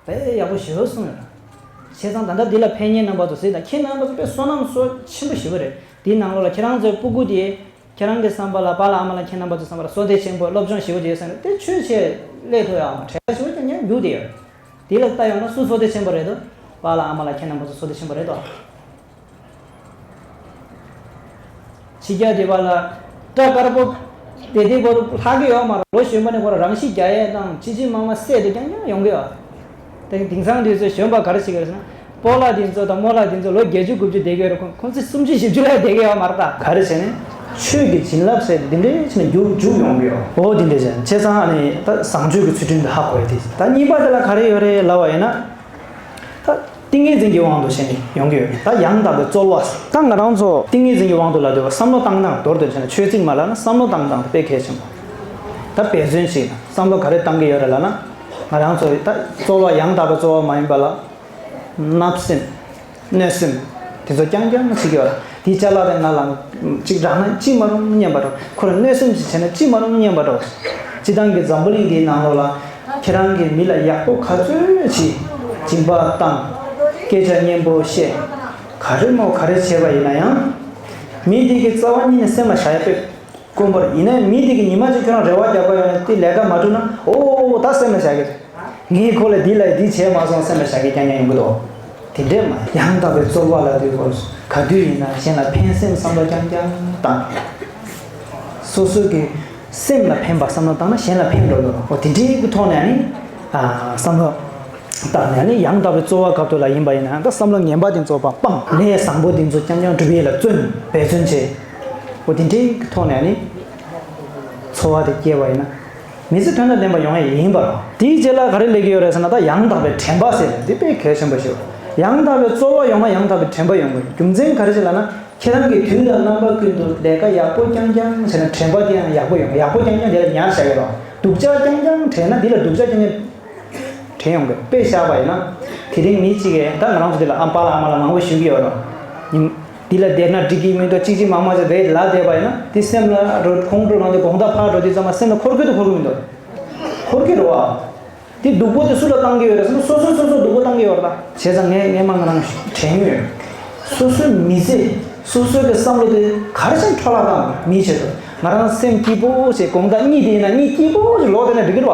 དཔེ་ཡག་པོ་ཞེ་པོ་གསུངས་ཡོད། བྱས་ཙང་ད་ལྟ་འདི་ལ་ཕེབས་མཁན་རྣམ་པ་ཚོ་གཟིགས་དང་། ཁྱེད་རྣམ་པ་ཚོ་དཔེ་བསོད་ནམས་གསོག་ཆེན་པོ་ཞེ་པོ་རེད། འདིའི་ནང་ལོགས་ལ་ཁྱེད་རང་ཚོའི་སྤུ་གུ་དེ། ཁྱེད་རང་གི་བསམ་པ་ལ། པཱ་ལགས་ཨ་མ་ལགས་ཁྱེད་རྣམ་པ་ཚོའི་བསམ་པ་ལ་བསོད་བདེ་ཆེན་པོ་སློབ་སྦྱོང་ཞེ་པོ་བྱས་ཟེར་ནས་དེ་ཆོས་བྱེད་སླད་དུ་ཡང་བྲེལ་ཞེ་པོ་ཀྱང་ཉན་རྒྱུ་དེ་ཡོད། དེ་ལ་ལྟ་ཡོང་ན་སུ་བསོད་བདེ་ཆེན་པོ་རེད་དོ། པཱ་ལགས་ཨ་མ་ལགས་ཁྱེད་རྣམ་པ་ཚོ་བསོད་བདེ་ཆེན་པོ་རེད་དོ། ཕྱི་རྒྱལ་དེ་བ་ལ་སྐྲ་དཀར་པོ་དེ་དེ་བོ་ལྷག་གི་ཡོད་མ་རེད། ལོ་གཞོན་པ་ནས་ཁོ་རང་རང་ཤི་རྒྱག་ཡས་དང་ཅི་ཅི་མ་མ་བསད་དེ་རྐྱང་རྐྱང་ཡོང་གི་ཡོད། དེ་དེང་སང་དུས་ཚོད་གཞོན་པ་ག་རེ་བྱེད་ཀྱི་རེད་ཟེར་ན། སྤོ་ལགས་དེ་ཚོ་དང་རྨོ་ལགས་དེ་ཚོ་ལོ་བརྒྱད་ཅུ་དགུ་བཅུ་བསྡད་ཀྱི་ཡོད་རེད། ཁོང་ཁོང་ཚོ་སུམ་ཅུ་བཞི་བཅུ་ལ་བསྡད་ཀྱི་ཡོད་མ་རེད་ད། ག་རེ་བྱས་ནས་ཆོས་ཀྱི་བྱིན་རླབས་ཟེར་འདི་འདྲའི་ཆེ་ནས་རྒྱུག་རྒྱུག་ཡོང་གི་ཡོད། འོ་འདི་འདྲའི་བྱས་བྱས་ཙང་ཨ་ནི་ད་བཟང་སྤྱོད་ཀྱི་ཚུལ་ཁྲིམས་འདི་ཧ་གོ་ཡ་དེ། ད་གཉིས་པ་དེ་ལ་ག་རེ་ཡོད་རེད་ལབ་པ་ཡིན་ན། ད་ཏིང་ངེ་འཛིན་གྱི་དབང་དུ་བྱས་ནས་ཡོང་གི་ཡོད། ད་ཡང་དག་པའི་རྩོལ་བ། ད་ང་རང་ཚོ་ཏིང་ངེ་འཛིན་གྱི་དབང་དུ་ལབ་དུས་བསམ་བློ་བཏང་སྟངས། མདོར་བསྡུས་བྱས་ན་ཆོས་ཚིག་མ་ལབ་ན་བསམ་བློ་བཏང་སྟངས་དེ་དཔེ་གལ་ཆེན་པོ། ད་འབད་བརྩོན་ཞིག་བསམ་བློ་ག་རེ་བཏང་གི་ཡོད་རེད་ལབ་ན། ང་རང་ཚོ་ད་རྩོལ་བ་ཡང་དག་པའི་རྩོལ་བ་མ་ཡིན་པ་ལ། བརྣབ་སེམས། གནོད་སེམས། དེ་ཚོ་རྐྱང་རྐྱང་བྱེད་ཀྱི་ཡོད་རེད། དེའི་ཅ་ལག་དེ་ང་ལ་གཅིག་རག་ན་ཅི་མ་རུང་སྙམ་པ་འདྲ། ཁོ་ལ་གནོད་སེམས་ཤིག་བྱས་ན་ཅི་མ་རུང་སྙམ་པ་འདྲ། སྤྱིར་བཏང་གི་འཛམ་བུ་གླིང་འདིའི་ནང་ལོགས་ལ་ཁྱེད་རང་གིས་མི་ལ་ཡག་པོ་ག་ཚོད་བྱེད། སྦྱིན་པ་བཏང་། སྐད་ཆ་སྙན་པོ་བཤད། ག་རེ་མོ་ག་རེ་བྱས་པ་ཡིན་ན་ཡང་། མི་དེ་གི་རྩ་བ་ཉིད་ནས་སེམས་ལ་བཞག་ཡ་དཔེ་དཀོན་པོ་རེད། ཡིན་ནའི་མི་དེ་གིས་ཉི་མ་གཅིག་ཁྱོད་རང་རེ་བ་རྒྱག་པ་ཡོད་ན་དེ་ལས་ཀ་མ་གྲུབ་ན། འོ་ད་སེམས་ལ་བཞག་གི་རེད། ངས་ཁོ་ལ་འདི་ལ་འདི་བྱས་མ་སོང་སེམས་ལ་བཞག་གི་རྐྱང་རྐྱང་ཡོང་གི་འདུག་དེ་འདྲས་མ་ཡང་དག་པའི་རྩོལ་བ་ལ་དུས་སྐོར་ག་དུས་ཡིན་ན་གཞན་ལ་ཕན་སེམས་བསམ་བློ་རྐྱང་རྐྱང་བཏང་། སོ་སོ་གི་སེམས་ལ་ཕན་པ་བསམ་བློ་བཏང་ན་གཞན་ལ་ཕན་འགྲོ་གི་རེད། འོ་དེ་འདྲའི་གི་ཐོག་ནས་ནི་ཨ་བསམ་བློ་བཏང་ནས་ནི་ཡང་དག་པའི་རྩོལ་བ་སྐབས་ཐོག་ལ་ཡིན་པ་ཡིན་ན་ད་བསམ་བློ་ངན་པ་དེ་ཚོ་ཕར་སྤངས། ལས་བཟང་པོ་དེ་ཚོ་རྐྱང་རྐྱང་སྒྲུབ་ཡས་ལ་བརྩོན། འབད་བརྩོན་བྱས། འོ་དེ་འདྲའི་གི་ཐོག་ནས་ནི་འཚོ་བ་དེ་སྐྱེལ་བ་ཡིན་ན། མི་ཚེ་དོན་དང་ལྡན་པ་ཡོང་ཡ་ཡིན་པ་རེད། དེའི་རྗེས་ལ་ག་རེ་སླེབས་ཀྱི་ཡོད་རེད་ཟེར་ན། ད་ཡང་དག་པའི་དྲན་པ་ཟེར་ནས་འདི་དཔེ་གལ་ཆེན་པོ་ཞིག་རེད། ཡང་དག་པའི་རྩོལ་བ་ཡོང་ན་ཡང་དག་པའི་དྲན་པ་ཡོང་དགོས། རྒྱུ་མཚན་ག་རེ་ཞིག་ལབ་ན། ཁྱེད་རང་གིས་དུས་དང་རྣམ་པ་ཀུན་ཏུ་ལས་ཀ་ཡག་པོ་རྐྱང་རྐྱང་བྱས་ན་དྲན་པ་དེ་ཡང་ཡག་པོ་ཡོང་། ཡག་པོ་རྐྱང་རྐྱང་དེ་ལ་ཉར་བཞག་གི་རེད། སྡུག་ཅག་རྐྱང་རྐྱང་དྲན་ན་འདི་ལ་སྡུག་ཅག་རྐྱང་རྐྱང་དྲན་ཡོང་གི། དཔེ་བཞག་པ་ཡིན་ན། དེ་རིང་མི་གཅིག་གིས་ད་ང་རང་ཚོ་འདི་ལ་ཨ་པཱ་ལགས་ཨ་མ་ལགས་མང་པོ་ཞུ་གི་ཡོད་རེད། ཡིན། འདི་ལ་བསྡད་ན་འགྲིག་གི་མི་འདུག་ཅིག་ཅིག་མ་མ་ཅིག་རེད་ལབ་བསྡད་པ་ཡིན་ན། དེ་སེམས་ལ་འགྲོ་ཁོང་ཁྲོ་ལངས་ཏེ་དགོང་དག་ཕར་འགྲོ་དུས་ཙམ་པ་སེམས་ལ་འཁོར་གི་འདུག་འཁོར་གི་མི་འདུག་འཁོར་གི་རེད་བ། དེ་སྡུག་པོ་དེ་སུ་ལ་བཏང་གི་ཡོད་རེད་ཟེར་ན། སོ་སོས་སོ་སོར་སྡུག་པོ་བཏང་གི་ཡོད་རེད་ད། བྱས་ཙང་ངས་ངས་མ་ང་རང་དྲན་ཡོད། སོ་སོའི་མི་ཚེ་སོ་སོའི་གི་བསམ་བློ་དེ་ག་རེ་བྱས་འཕྲོ་བརླག་བཏང་། མིའི་ཆེད་དུ་ང་རང་སེམས་སྐྱིད་པོ་བྱས་དགོང་དག་གཉིད་དེ་ཡིན་ན་གཉིད་སྐྱིད་པོ་བྱས་ལོག་བསྡད་ན་འགྲིག་གི་རེད་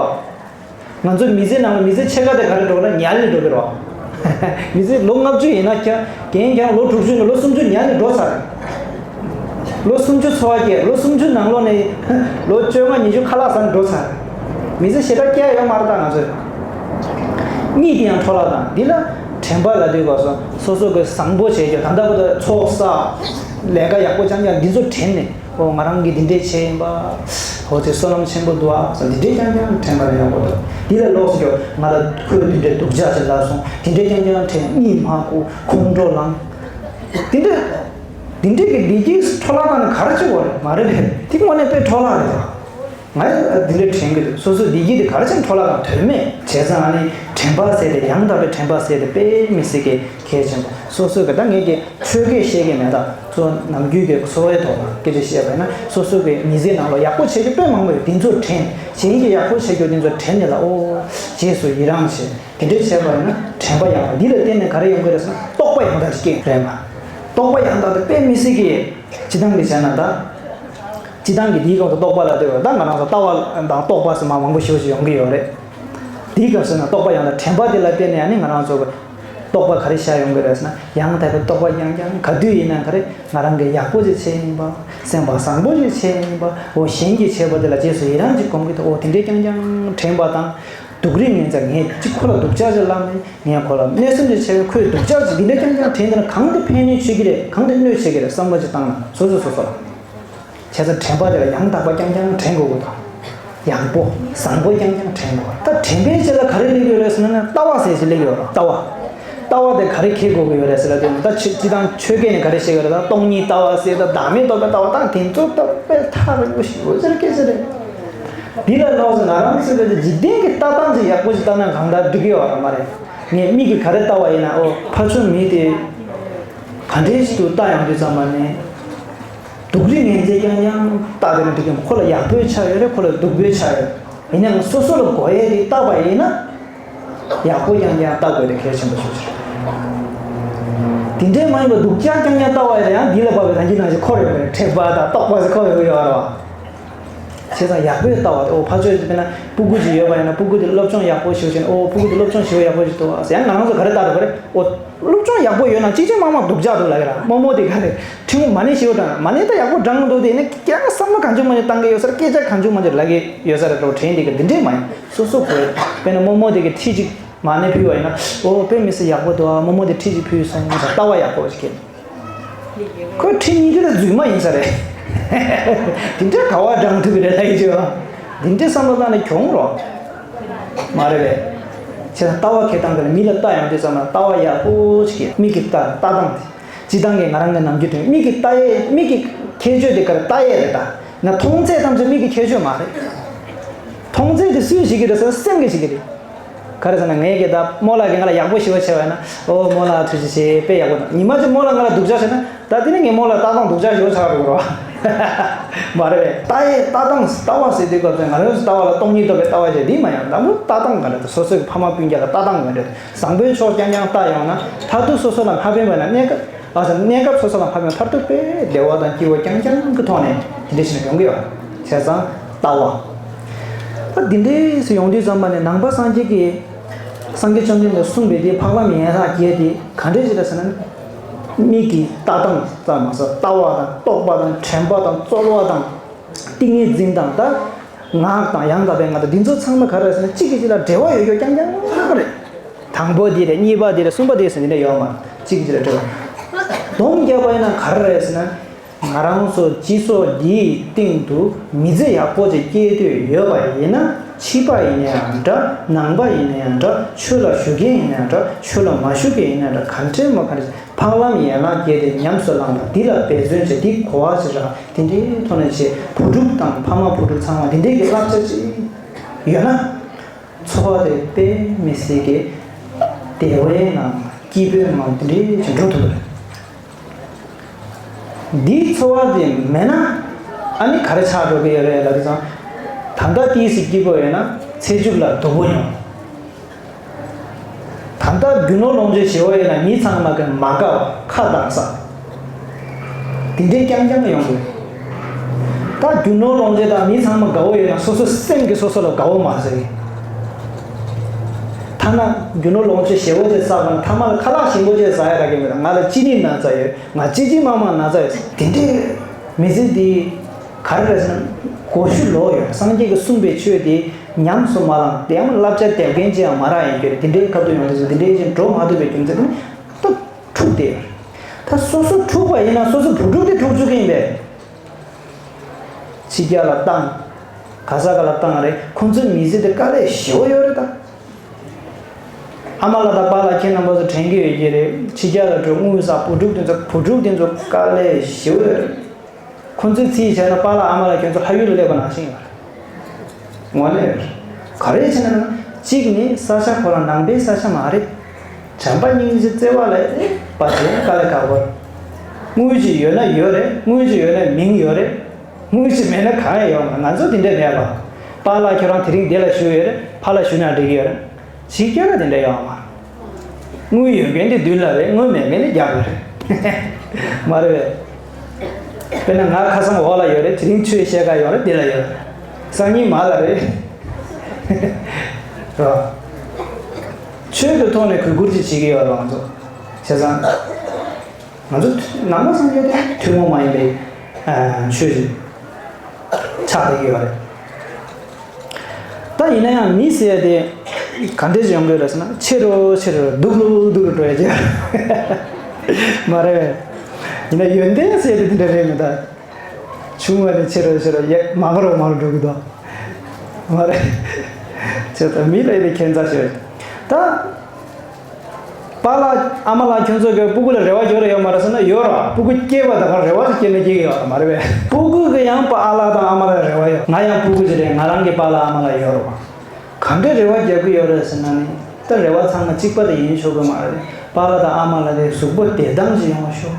བ། ང་ཚོའི་མི་ཚེ་ནང་ལ་མི་ཚེ་ཕྱེད་ཀ་དེ་ག་རེ་འགྲོ་ན་ཉལ་ནས་འགྲོ་གི་རེད་བ། མི་ཚེ་ལོ་ལྔ་བཅུ་ཡིན་ན་ཀྱང་རྒན་ཀྱང་ལོ་དྲུག་ཅུ་ནས་ལོ་སུམ་ཅུ་ཉལ་ནས་འགྲོ་ཚར། ལོ་སུམ་ཅུ་འཚོ་བ་སྐྱེལ། ལོ་སུམ་ཅུ་ནང་ལོགས་ནས་ལོ་བཅོ་ལྔ་ཉི་ཤུ་ཁ་ལག་ཟ་ནས་འགྲོ་ཚར། མི་ཚེ་ཞེ་དྲག་སྐྱེལ་ཡོད་མ་རེད་ད་ང་ཚོས། གཉིད་དེ་ཡང་འཕྲོ་བརླག་བཏང་། འདི་ལ་དྲན་པ་ལབ་དུས་སྐབས་སུ་སོ་སོ་གི་བཟང་པོ་བྱེད་རྒྱུ། ད་ལྟ་བར་དུ་ཚོགས་བསགས། ལས་ཀ་ཡག་པོ་རྐྱང་རྐྱང་འདི་ཚོ་དྲན་ནས། ཨོ་ང་རང་གིས་འདི་འདྲས་བྱས་ཡིན་པ། ཨོ་དེ་བསོད་ནམས་ཆེན་པོ་འདུག་ཨ་ཟེར་འདི་འདྲས་རྐྱང་རྐྱང་དྲན་པ་ལ་ཡག་པོ་འདུག་འདི་ལ་ལོགས་སུ་ཀྱང་ང་ལ་ཁོས་འདི་འདྲས་སྡུག་ཅག་ཅིག་ལབ་སོང་། འདི་འདྲས་རྐྱང་རྐྱང་དྲན། གཉིད་མ་ཁུག་ཁོང་ཁྲོ་ལངས། འདི་འདྲས་འདི་འདྲས་ཀྱི་བདེ་སྐྱིད་འཕྲོ་བརླག་བཏང་ནས་ག་རེ་བྱེད་དགོས་རེད། མ་རེད་པས། དེ་དངོས་གནས་དཔེ་འཕྲོ་བརླག་རེད་ད། ང་འདི་འདྲས་དྲན་གྱི་འདུག་སོ་སོའི་བདེ་སྐྱིད་དེ་ག་རེ་བྱས་འཕྲོ་བརླག་བཏང་དོན་མེད། བྱས་ཙང་ཨ་ནི་དྲན་པ་ཟེར་དེ་ཡང་དག་པའི་དྲན་པ་ཟེར་དེ་དཔེ་མི་སྲིད་ཀྱི་གལ་ཆེན་པོ། སོ་སོ་གི་ད་ངས་ཀྱི་ཆོས་སྐད་བཤད་ཀྱི་མེད། ད་གཙོ་ནམ་རྒྱུན་གྱི་འཚོ་བའི་ཐོག་ལ་སྐད་ཆ་བཤད་པ་ཡིན་ན། སོ་སོ་གི་མི་ཚེའི་ནང་ལ་ཡག་པོ་བྱེད་རྒྱུ་དཔེ་མང་པོ་ཡོད། དེ་ཚོ་དྲན། གཞན་གྱིས་ཡག་པོ་བྱེད་རྒྱུ་དེ་ཚོ་དྲན་ནས་ལ། ཨོ། རྗེས་སུ་ཡི་རང་བྱེད། དེ་འདྲས་བྱས་པ་ཡིན་ན་དྲན་པ་ཡག་པ། འདི་ལ་བརྟེན་ནས་ག་རེ་ཡོང་གི་རེད་ཟེར་ན། རྟོགས་པ་ཡང་དག་ཅིག་སྐྱེ་རེད་མ། རྟོགས་པ་ཡང་དག་དེ་དཔེ་མི་སྲིད་ཀྱི། སྤྱི་བཏང་གི་བྱས་ན་ད། སྤྱི་བཏང་གི་འདིའི་སྐབས་སུ་རྟོགས་པ་ལབ་དུས་ད་ང་རང་ཚོ་ལྟ་བ་དང་རྟོགས་པ་ཟེར་མ་མང་པོ་ཞེ་པོ་ཞིག་ཡོང་གི་ཡོད་རེད། འདིའི་སྐབས་སུ་ན་རྟོགས་པ་ཡང་དག་དྲན་པ་དེ་ལ་བརྟེན་ནས་ཨ་ནི་ང་རང་ཚོ་གི་རྟོགས་པ་ག་རེ་ཤར་ཡོང་གི་རེད་ཟེར་ན། ཡང་དག་པའི་རྟོགས་པ་རྐྱང་རྐྱང་ག་དུས་ཡིན་ན་ག་རེ། ང་རང་གིས་ཡག་པོ་ཅིག་བྱས་ཡིན་པ། སེམས་པ་བཟང་པོ་ཅིག་བྱས་ཡིན་པ། འོ། གཞན་གྱིས་བྱས་པ་དེ་ལ་རྗེས་སུ་ཡི་རང་ཅིག་སྒོམ་གྱི་འདུག་འོ། དེ་འདྲའི་རྐྱང་རྐྱང་དྲན་པ་དང་། སྡུག་རུས་ངན་ཚ། ངས་ཅིག་ཁོ་ལ་སྡུག་ཅག་ཅིག་ལབ་ནས། ངས་ཁོ་ལ་གནོད་སེམས་ཅིག་བྱས་པས། ཁོས་སྡུག་ཅག་ཅིག་འདི་འདྲ་རྐྱང་རྐྱང་དྲན་དེ་ན་གང་དུ་ཕན་གནོད་བྱེད་ཀྱི་རེད། གང་དུ་གནོད་བྱེད་ཀྱི་རེད་བསམ་བློ་ཅིག་བཏང་ན། སོ་སོ་སོ་སོ་ལ། བྱས་ཙང་དྲན་པ་དེ་ལ་ཡང་དག་པ་རྐྱང་རྐྱང་དྲན་དགོས་ཀྱི་འདུག་ཡག་པོ་བཟང་པོ་རྐྱང་རྐྱང་དྲན་དགོས། ད་དྲན་པའི་རྗེས་ལ་ག་རེ་སླེབས་ཡོད་རེད་ཟེར་ན། ལྟ་བ་ཟེར་ཞིག་སླེབས་ཡོད་རེད། ལྟ་བ། ལྟ་བ་དེ་ག་རེ་འཁྱེར་དགོས་ཀྱི་ཡོད་རེད་ཟེར་ལབ་དུས། ད་ཆོས་སྤྱི་བཏང་ཆོས་སྐད་ནས་ག་རེ་བཤད་ཀྱི་རེད། ད་སྟོང་ཉིད་ལྟ་བ་ཟེར། ད་བདག་མེད་རྟོགས་པའི་ལྟ་བ། ད་དེ་ཚོ་ད་དཔེ་ཐག་རིང་པོ་ཞིག་འོ་ཟེར་སྐད་ཆ་རེད། འདི་ལ་ལོགས་སུ་ང་རང་ཚོས་འཇིག་རྟེན་གྱི་ལྟ་སྟངས་ཅིག་ཡག་པོ་ཞིག་ལྟ་ན་གང་ལྟར་འགྲིག་གི་ཡོད་རེད་མ་རེད། ངས་མིག་གིས་ག་རེ་ལྟ་བ་ཡིན་ན། ཨོ། ཕར་ཕྱོགས་མི་དེ་ག་འདྲས་ཤིག་ཏུ་ལྟ་ཡོང་དུས་ཙམ་པ་ནས། སྡུག་རུས་ངན་ཚད་རྐྱང་རྐྱང་ལྟ་དེ་ནི་འགྲིག་གི་མ། ཁོ་ལ་ཡག་པོའི་ཆ་ཡོད་རེད། ཁོ་ལ་སྡུག་པོའི་ཆ་ཡོད། ཡིན་ནའང་སོ་སོ་ལ་དགོས་ཡས་དེ་ལྟ་བ་ཡིན་ན། ཡག་པོ་རྐྱང་རྐྱང་ལྟ་དགོས་དེ་གལ་ཆེན་པོ་ཞིག་རེད། དེ་འདྲའི་མ་ཡིན་པ་སྡུག་ཅག་རྐྱང་རྐྱང་ལྟ་བ་ཡིན་ན་ཡང་འདི་ལ་བབས་པའི་རང་གི་ནང་བཞིན་འཁོར་ཡོད་པ་རེད། དྲེགས་པ་དང་ལྟོགས་པ་ཟེར་འཁོར་ཡོད་ཡོད་རེད་བ། བྱས་ཙང་ཡག་པོའི་ལྟ་བ་དེ། ཨོ། ཕར་ཕྱོགས་དཔེར་ན་སྤུ་གུ་ཅིག་ཡོད་པ་ཡིན་ན། སྤུ་གུ་དེ་སློབ་སྦྱོང་ཡག་པོ་ཞིག་བྱས་ན། ཨོ། སྤུ་གུ་དེ་སློབ་སྦྱོང་ཞེ་པོ་ཡག་པོ་ཞིག་འདུག་ཟེར། ཡང་ང་རང་ཚོ་ག་རེ་ལྟ་འགྲོ་གི་རེད། ཨོ། སློབ་སྦྱོང་ཡག་པོ་ཡོད་ན་ཅི་ཅི་མང་མང་སྡུག་ཅག་འདུག་ལབ་ཀྱི་རེད། རྨོ་མོ་དེ་ག་རེ། ཕྲུ་གུ་མ་ཎི་ཞེ་པོ་བགྲང་མ་འདུག་དེ་ནི་ཡང་བསམ་བློ་གང་བྱུང་མང་བྱུང་བཏང་གི་ཡོད་ས་རེད། སྐད་ཆ་གང་བྱུང་མང་བྱུང་ལབ་ཀྱི་ཡོད་ས་རེད། འགྲོ་དྲན་དེ་ག་འདི་འདྲས་མ་ཡིན། སོ་སོ་དགོས། དཔེར་ན་རྨོ་མོ་དེ་ག་ཁྲིད་ཅིག་མ་ཎི་ཕུལ་བ་ཡིན་ན། ཨོ། དཔེ་མི་སྲིད་ཡག་པོ་འདུག་ཨ། རྨོ་མོ་དེ་ཁྲིད་ཅིག་ཕུལ་སོང་ཟེར་ལྟ་བ་ཡག་པོ་ཞིག་སྐྱེས། ཁོས་ཁྲིད་སྙིང་རྗེ་ལ་རྫུན་མ་ཡིན་ས་རེད། དེ་འདྲ་ག་བ་བགྲང་ཐུབ་ཀྱི་རེད་ལབ་ཀྱི་བྱས། འདི་འདྲའི་བསམ་བློ་བཏང་ནས་གྱོང་རོགས། མ་རེད་པས། བྱས་ཙང་ལྟ་བ་འཁྱེར་སྟངས་དེ་ལ་མི་ལ་ལྟ་ཡོང་དུས་ཙམ་ལ་ལྟ་བ་ཡག་པོ་ཞིག་གིས། མིག་གིས་ལྟ་ལྟ་སྟངས་དེ། སྤྱིར་བཏང་གི་ང་རང་གི་ནམ་རྒྱུན་དུ་མིག་གིས་ལྟ་ཡས། མིག་གི་ཁྱད་ཆོས་དེ་ག་རེ། ལྟ་ཡས་རེད་ད། ང་མཐོང་ཚད་ཐམས་ཅད་མིག་གི་ཁྱད་ཆོས་མ་རེད། མཐོང་ཚད་དེ་སུས་བྱེད་ཀྱི་རེད་ཟེར་ན་སེམས་ཀྱིས་བྱེད་ཀྱི་རེད། ག་རེ་ཟེར་ན། ངས་ཀྱི་ད་རྨོ་ལགས་ཀྱིས་ང་ལ་ཡག་པོ་ཞེ་པོ་བྱས་པ་ཡིན་ན། ཨོ། རྨོ་ལགས་ཐུགས་རྗེ་ཆེ། དཔེ་ཡག་པོ་འདུག་ཉི་མ་གཅིག་རྨོ་ལགས་ང་ལ་སྡུག་ཅག་བྱས་ན། ད་དེ་ནི་ངས་རྨོ་ལགས་ལྟ་སྟངས་སྡུག་ཅག་ཞེ་པོ་ཆགས་འགྲོ་གི་རེད་བ། མ་རེད་པས། ལྟ་ཡས་ལྟ་སྟངས། ལྟ་བ་ཟེར་དུས་སྐབས་སུ་ང་རང་ཚོ་ལྟ་བ་ལ་སྟོང་ཉིད་རྟོགས་པའི་ལྟ་བ་བྱས་འདི་མ་ཡིན། ད་མོ་ལྟ་སྟངས་ག་འདྲ་འདུག་སོ་སོའི་ཕ་མ་སྤུན་ཀྱག་ལ་ལྟ་སྟངས་ག་འདྲ་འདུག་བཟང་པོའི་ཕྱོགས་རྐྱང་རྐྱང་ལྟ་ཡོང་ན། མཐར་ཐུག་སོ་སོ་ལ་མ་ཕན་པ་ན། གནས་སྐབས། ཨ་ཙི། གནས་སྐབས་སོ་སོ་ལ་མ་ཕན་པ། མཐར་ཐུག་དཔེ་བདེ་བ་དང་སྐྱིད་པ་རྐྱང་རྐྱང་གི་ཐོག་ནས་དེ་འདྲ་ཞིག་ཡོང་གི་ཡོད། བྱས་ཙང་ལྟ་བ། ཨ། འདི་འདྲས་སུ་ཡོང་དུས་ཙམ་པ་ནས་ནང་པ་སངས་རྒྱས་ཀྱིས། སངས་རྒྱས་བཅོམ་ལྡན་འདས་གསུངས་པའི་དེ་འཕགས་ལམ་ཡན་ལག་བརྒྱད་དེ་ག་འདྲས་ཞིག་རེད་ཟེར་ན། མིག་གིས་ལྟ་སྟངས་ཙམ་མ་ཟད། ལྟ་བ་དང་རྟོག་པ་དང་དྲན་པ་དང་རྩོལ་བ་དང་། ཏིང་ངེ་འཛིན་དང་། ད་ངག་དང་། ཡང་དག་པའི་ངག་དང་། འདི་ཚོ་ཚང་མ་ག་རེ་རེད་ཟེར་ན། གཅིག་གིས་གཅིག་ལ་འབྲེལ་བ་ཡོད་རྒྱུ་རྐྱང་རྐྱང་རེད། དང་པོ་འདི་རེད། གཉིས་པ་འདི་རེད། གསུམ་པ་འདི་ཟེར། འདི་འདྲ་ཡོད་མ་རེད། གཅིག་གིས་གཅིག་ལ་འབྲེལ་བ། སྡོམ་རྒྱབ་པ་ཡིན་ན་ག་རེ་རེད་ཟེར་ན། ང་རང་ཚོ་སྤྱི་ཚོགས་འདིའི་སྟེང་དུ་མི་ཚེ་ཡག་པོ་ཅིག་སྐྱེལ་འདོད་ཡོད་པ་ཡིན་ན། ཕྱི་པ་ཡིན་ན་ཡང་འདྲ། ནང་པ་ཡིན་ན་ཡང་འདྲ། ཆོས་ལ་ཞུགས་མཁན་ཡིན་ན་ཡང་འདྲ། ཆོས་ལ་མ་ཞུགས་མཁན་ཡིན་ན་ཡང་འདྲ། ག་འདྲས་མོ་ག་འདྲས། འཕགས་ལམ་ཡན་ལག་བརྒྱད་དེ་ཉམས་སུ་བླངས་པ། འདི་ལ་འབད་བརྩོན་བྱས། འདི་གོ་བ་ཅིག་རག་དེ་འདྲའི་ཐོག་ནས་བྱས། བུ་ཕྲུག་དང་ཕ་མ་བུ་ཕྲུག་ཚང་མ་དེ་འདྲའི་གི་བསླབ་བྱ་ཅིག་ཡོད་ན། འཚོ་བ་དེ་དཔེ་མི་སྲིད་ཀྱི་བདེ་བའི་ངང་། སྐྱིད་པོའི་ངང་དེ་འདྲའི་ཅིག་འགྲོ་ཐུབ་པ་རེད། འདིའི་འཚོ་བ་དེ་མེད་ན། ཨ་ནི་ག་རེ་ཆགས་འགྲོ་གི་ཡོད་རེད་ལབ་དུས་ཙང་། ད་ལྟ་ཏོག་ཙམ་སྐྱིད་པོ་ཡོད་ན་ཚེ་མཇུག་ལ་སྡུག་པོ་མྱོང་། ད་ལྟ་རྒྱུ་ནོར་ལོངས་སྤྱོད་ཞེ་པོ་ཡོད་ན་མི་ཚང་མ་གི་མ་དགའ་བ། ཁ་གདངས་ས། དེ་འདྲའི་རྐྱང་རྐྱང་ཡོང་གི། ད་རྒྱུ་ནོར་ལོངས་སྤྱོད་དང་མི་ཚང་མ་དགའ་བོ་ཡོད་ན་སོ་སོ་སེམས་ཀྱིས་སོ་སོ་ལ་དགའ་བོ་མ་ཟེར་གི། ཐ་ན་རྒྱུ་ནོར་ལོངས་སྤྱོད་ཞེ་པོ་ཅིག་བསགས་པ་ན་ཐ་མ་ལ་ཁ་ལག་ཞིམ་པོ་ཅིག་ཟ་ཡ་རག་གི་མེད། ང་ལ་ཅི་ནི་ན་ཚ་ཡོད། ང་ཅི་ཅི་མ་མ་ན་ཚ་ཡོད། དེ་འདྲའི་མི་ཚེ་འདི་ག་རེ་རེད་ཟེར་ན། གོ་ཤུ་ལོག་ཡོད། སངས་རྒྱས་ཀྱིས་གསུངས་པའི་ཆོས་དེ་ཉམས་སུ་མ་བླངས། དེ་ཡང་བསླབ་བྱ་འདེབས་མཁན་ཅིག་ཡང་མ་རག་ཡིན་གྱི་རེད། དེ་འདྲའི་སྐབས་དུ་ཡོང་དུས་སུ་དེ་འདྲའི་ཅིག་འགྲོ་མ་ཐུབ་པའི་རྒྱུ་མཚན་དེ་ནི་ད་འཁྲུག་བསྡད་ཡོད་རེད། ད་སོ་སོ་འཁྲུག་པ་ཡིན་ན་སོ་སོ་བུ་ཕྲུག་དེ་འཁྲུག་བཅུག་གི་ཡིན་པས། ཕྱི་རྒྱལ་ལ་བཏང་། ག་ས་ག་ལ་བཏང་རེད། ཁོང་ཚོའི་མི་ཚེ་དེ་དཀའ་ལས་ཞེ་པོ་ཡོད་རེད་ད། ཨ་མ་ལགས་དང་པཱ་ལགས་ཁྱེད་རྣམ་པ་ཚོ་དྲན་གྱི་ཡོད་ཀྱི་རེད། ཕྱི་རྒྱལ་ལ་འགྲོ་དངུལ་བསགས། བུ་ཕྲུག་དེ་ཚོ་བུ་ཕྲུག་དེ་ཚོ་དཀའ་ལས་ཞེ་པོ་ཡོད་རེད། ཁོང་ཚོའི་ཚིག་བྱས་ན་པཱ་ལགས་ཨ་མ་ལགས་ཁྱོད་ཚོ་ལྷ་ཡུལ་ལ་སླེབས་པ་ནང་བཞིན་ཡོད་རེད། དངོས་གནས་ཡོད་རེད། ག་རེ་བྱས་ན་ན། གཅིག་ནི་ས་ཆ་ཁོ་རང་ནང་པའི་ས་ཆ་མ་རེད། བྱམས་པ་སྙིང་རྗེ་བརྩེ་བ་ལ་ཨེ། པ་དེ་དཀའ་ལས་ཁག་པོ་རེད། དངུལ་ཅིག་ཡོད་ན་ཡོད་རེད། དངུལ་ཅིག་ཡོད་ན་མིང་ཡོད་རེད། དངུལ་ཅིག་མེད་ན་གང་ཡང་ཡོད་མ་རེད། ང་ཚོ་དེ་འདྲ་མེད་པ། པཱ་ལགས་ཁྱོད་རང་དེ་རིང་འདི་ལ་བཞུགས་ཡོད་རེད། ཕར་ལ་བཞུགས་ན་འགྲིག་གི་ཡོད་རེད། ཅིག་ཀྱང་ན་དེ་འདྲ་ཡོད་མ་རེད། དངུལ་ཡོད་མཁན་དེ་མདུན་ལ་རེད། དངུལ་མེད་མཁན་དེ་རྒྱབ་ལ་རེད། མ་རེད་པས། དཔེར་ན་ང་ཁ་སང་འོག་ལ་ཡོད་རེད། དེ་རིང་ཆོས་བཤད་ག་ཡོང་རེད། འདི་ལ་ཡོད་རེད། སང་ཉིན་མར་ལ་རེད། རེད་བ། ཆོས་ཀྱི་ཐོག་ནས་གུས་བཀུར་ཅིག་བྱེད་ཀྱི་ཡོད་རེད་ང་ཚོ། བྱས་ཙང་། ང་ཚོ་ནང་པ་སངས་རྒྱས་དེ་ཐུན་མོང་མ་ཡིན་པའི་ཨ་ཆོས་ཅིག་ཆགས་བསྡད་ཀྱི་ཡོད་རེད། ད་ཡིན་ན་ཡང་མི་ཟེར་དེ་ག་འདྲས་ཡོང་གི་རེད་ཟེར་ན། ཆེ་རུ་ཆེ་རུ་སྡུག་རུ་སྡུག་རུ་འགྲོ་ཡ་ཅིག་མ་རེད། ཡིན་ན་ཡོན་ཏན་ཟེར་དེ་དེ་འདྲ་རེད་མི་ད། ཆུང་བ་ནས་ཆེ་རུ་ཆེ་རུ་ཡེ་མ་ག་རུ་མ་རུ་འགྲོ་གི་འདུག་མ་རེད། ཆེ་ད་མི་ལ་ཡི་ཁྱད་མཚར་ཞིག་རེད། ད། པཱ་ལགས་ཨ་མ་ལགས་ཁྱོད་ཚོ་གི་སྤུ་གུ་ལ་རེ་བ་ཡོད་རེད་ཡོད་མ་རེད་ཟེར་ན། ཡོད་རེད། སྤུ་གུ་སྐྱེས་པ་ད་ག་རེ་བ་ཞིག་སྐྱེས་ན་སྐྱེ་གི་ཡོད་རེད་མ་རེད་པས། སྤུ་གུ་གི་ཡང་པཱ་ལགས་དང་ཨ་མ་ལགས་རེ་བ་ཡོད། ང་ཡང་སྤུ་གུ་ཅིག་རེད། ང་རང་གི་པཱ་ལགས་ཨ་མ་ལགས་ཡོད་རེད་པ། ག་འདྲས་རེ་བ་རྒྱག་གི་ཡོད་རེད་ཟེར་ན་ནི། ད་རེ་བ་ཚང་མ་གཅིག་པ་དེ་ཡིན་ཆོག་གི་མ་རེད། པཱ་ལགས་དང་ཨ་མ་ལགས་དེ་གཟུགས་པོ་བདེ་ཐང་ཅིག་ཡོང་བ་ཤོག་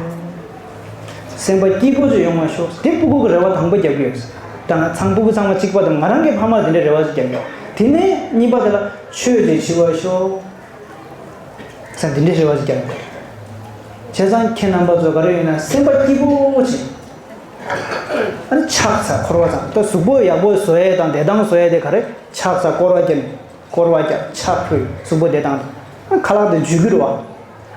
སེམས་པ་སྐྱིད་པོ་ཅིག་ཡོང་བ་ཤོག་དེ་སྤུ་གུ་གི་རེ་བ་དང་པོ་རྒྱག་གི་ཡོད། ད་ང་ཚང་སྤུ་གུ་ཚང་མ་གཅིག་པ་དང་ང་རང་གི་ཕ་མ་ལ་དེ་འདྲའི་རེ་བ་ཅིག་རྒྱག་གི་ཡོད། དེ་ནས་གཉིས་པ་དེ་ལ་ཆོས་ཅིག་བྱེད་པ་ཤོག་ཚང་འདི་འདྲའི་རེ་བ་ཞིག་རྒྱག་དགོས། བྱས་ཙང་ཁྱེད་རྣམ་པ་ཚོ་ག་རེ་ཡོད་ན་སེམས་པ་སྐྱིད་པོ་བྱེད། ཨ་ནི་ཆགས་ཚ་འཁོར་བ་ཚང་ད་གཟུགས་པོ་ཡག་པོ་བཟོ་ཡས་དང་བདེ་ཐང་བཟོ་ཡས་དེ་ག་རེ་ཆགས་ཚ་སྐོར་བ་རྒྱབ་ནས་སྐོར་བ་རྒྱབ་ཆགས་ཕུད་གཟུགས་པོ་བདེ་ཐང་དང་ཨ་ཁ་ལག་དེ་འཇུ་གི་རུ་བ།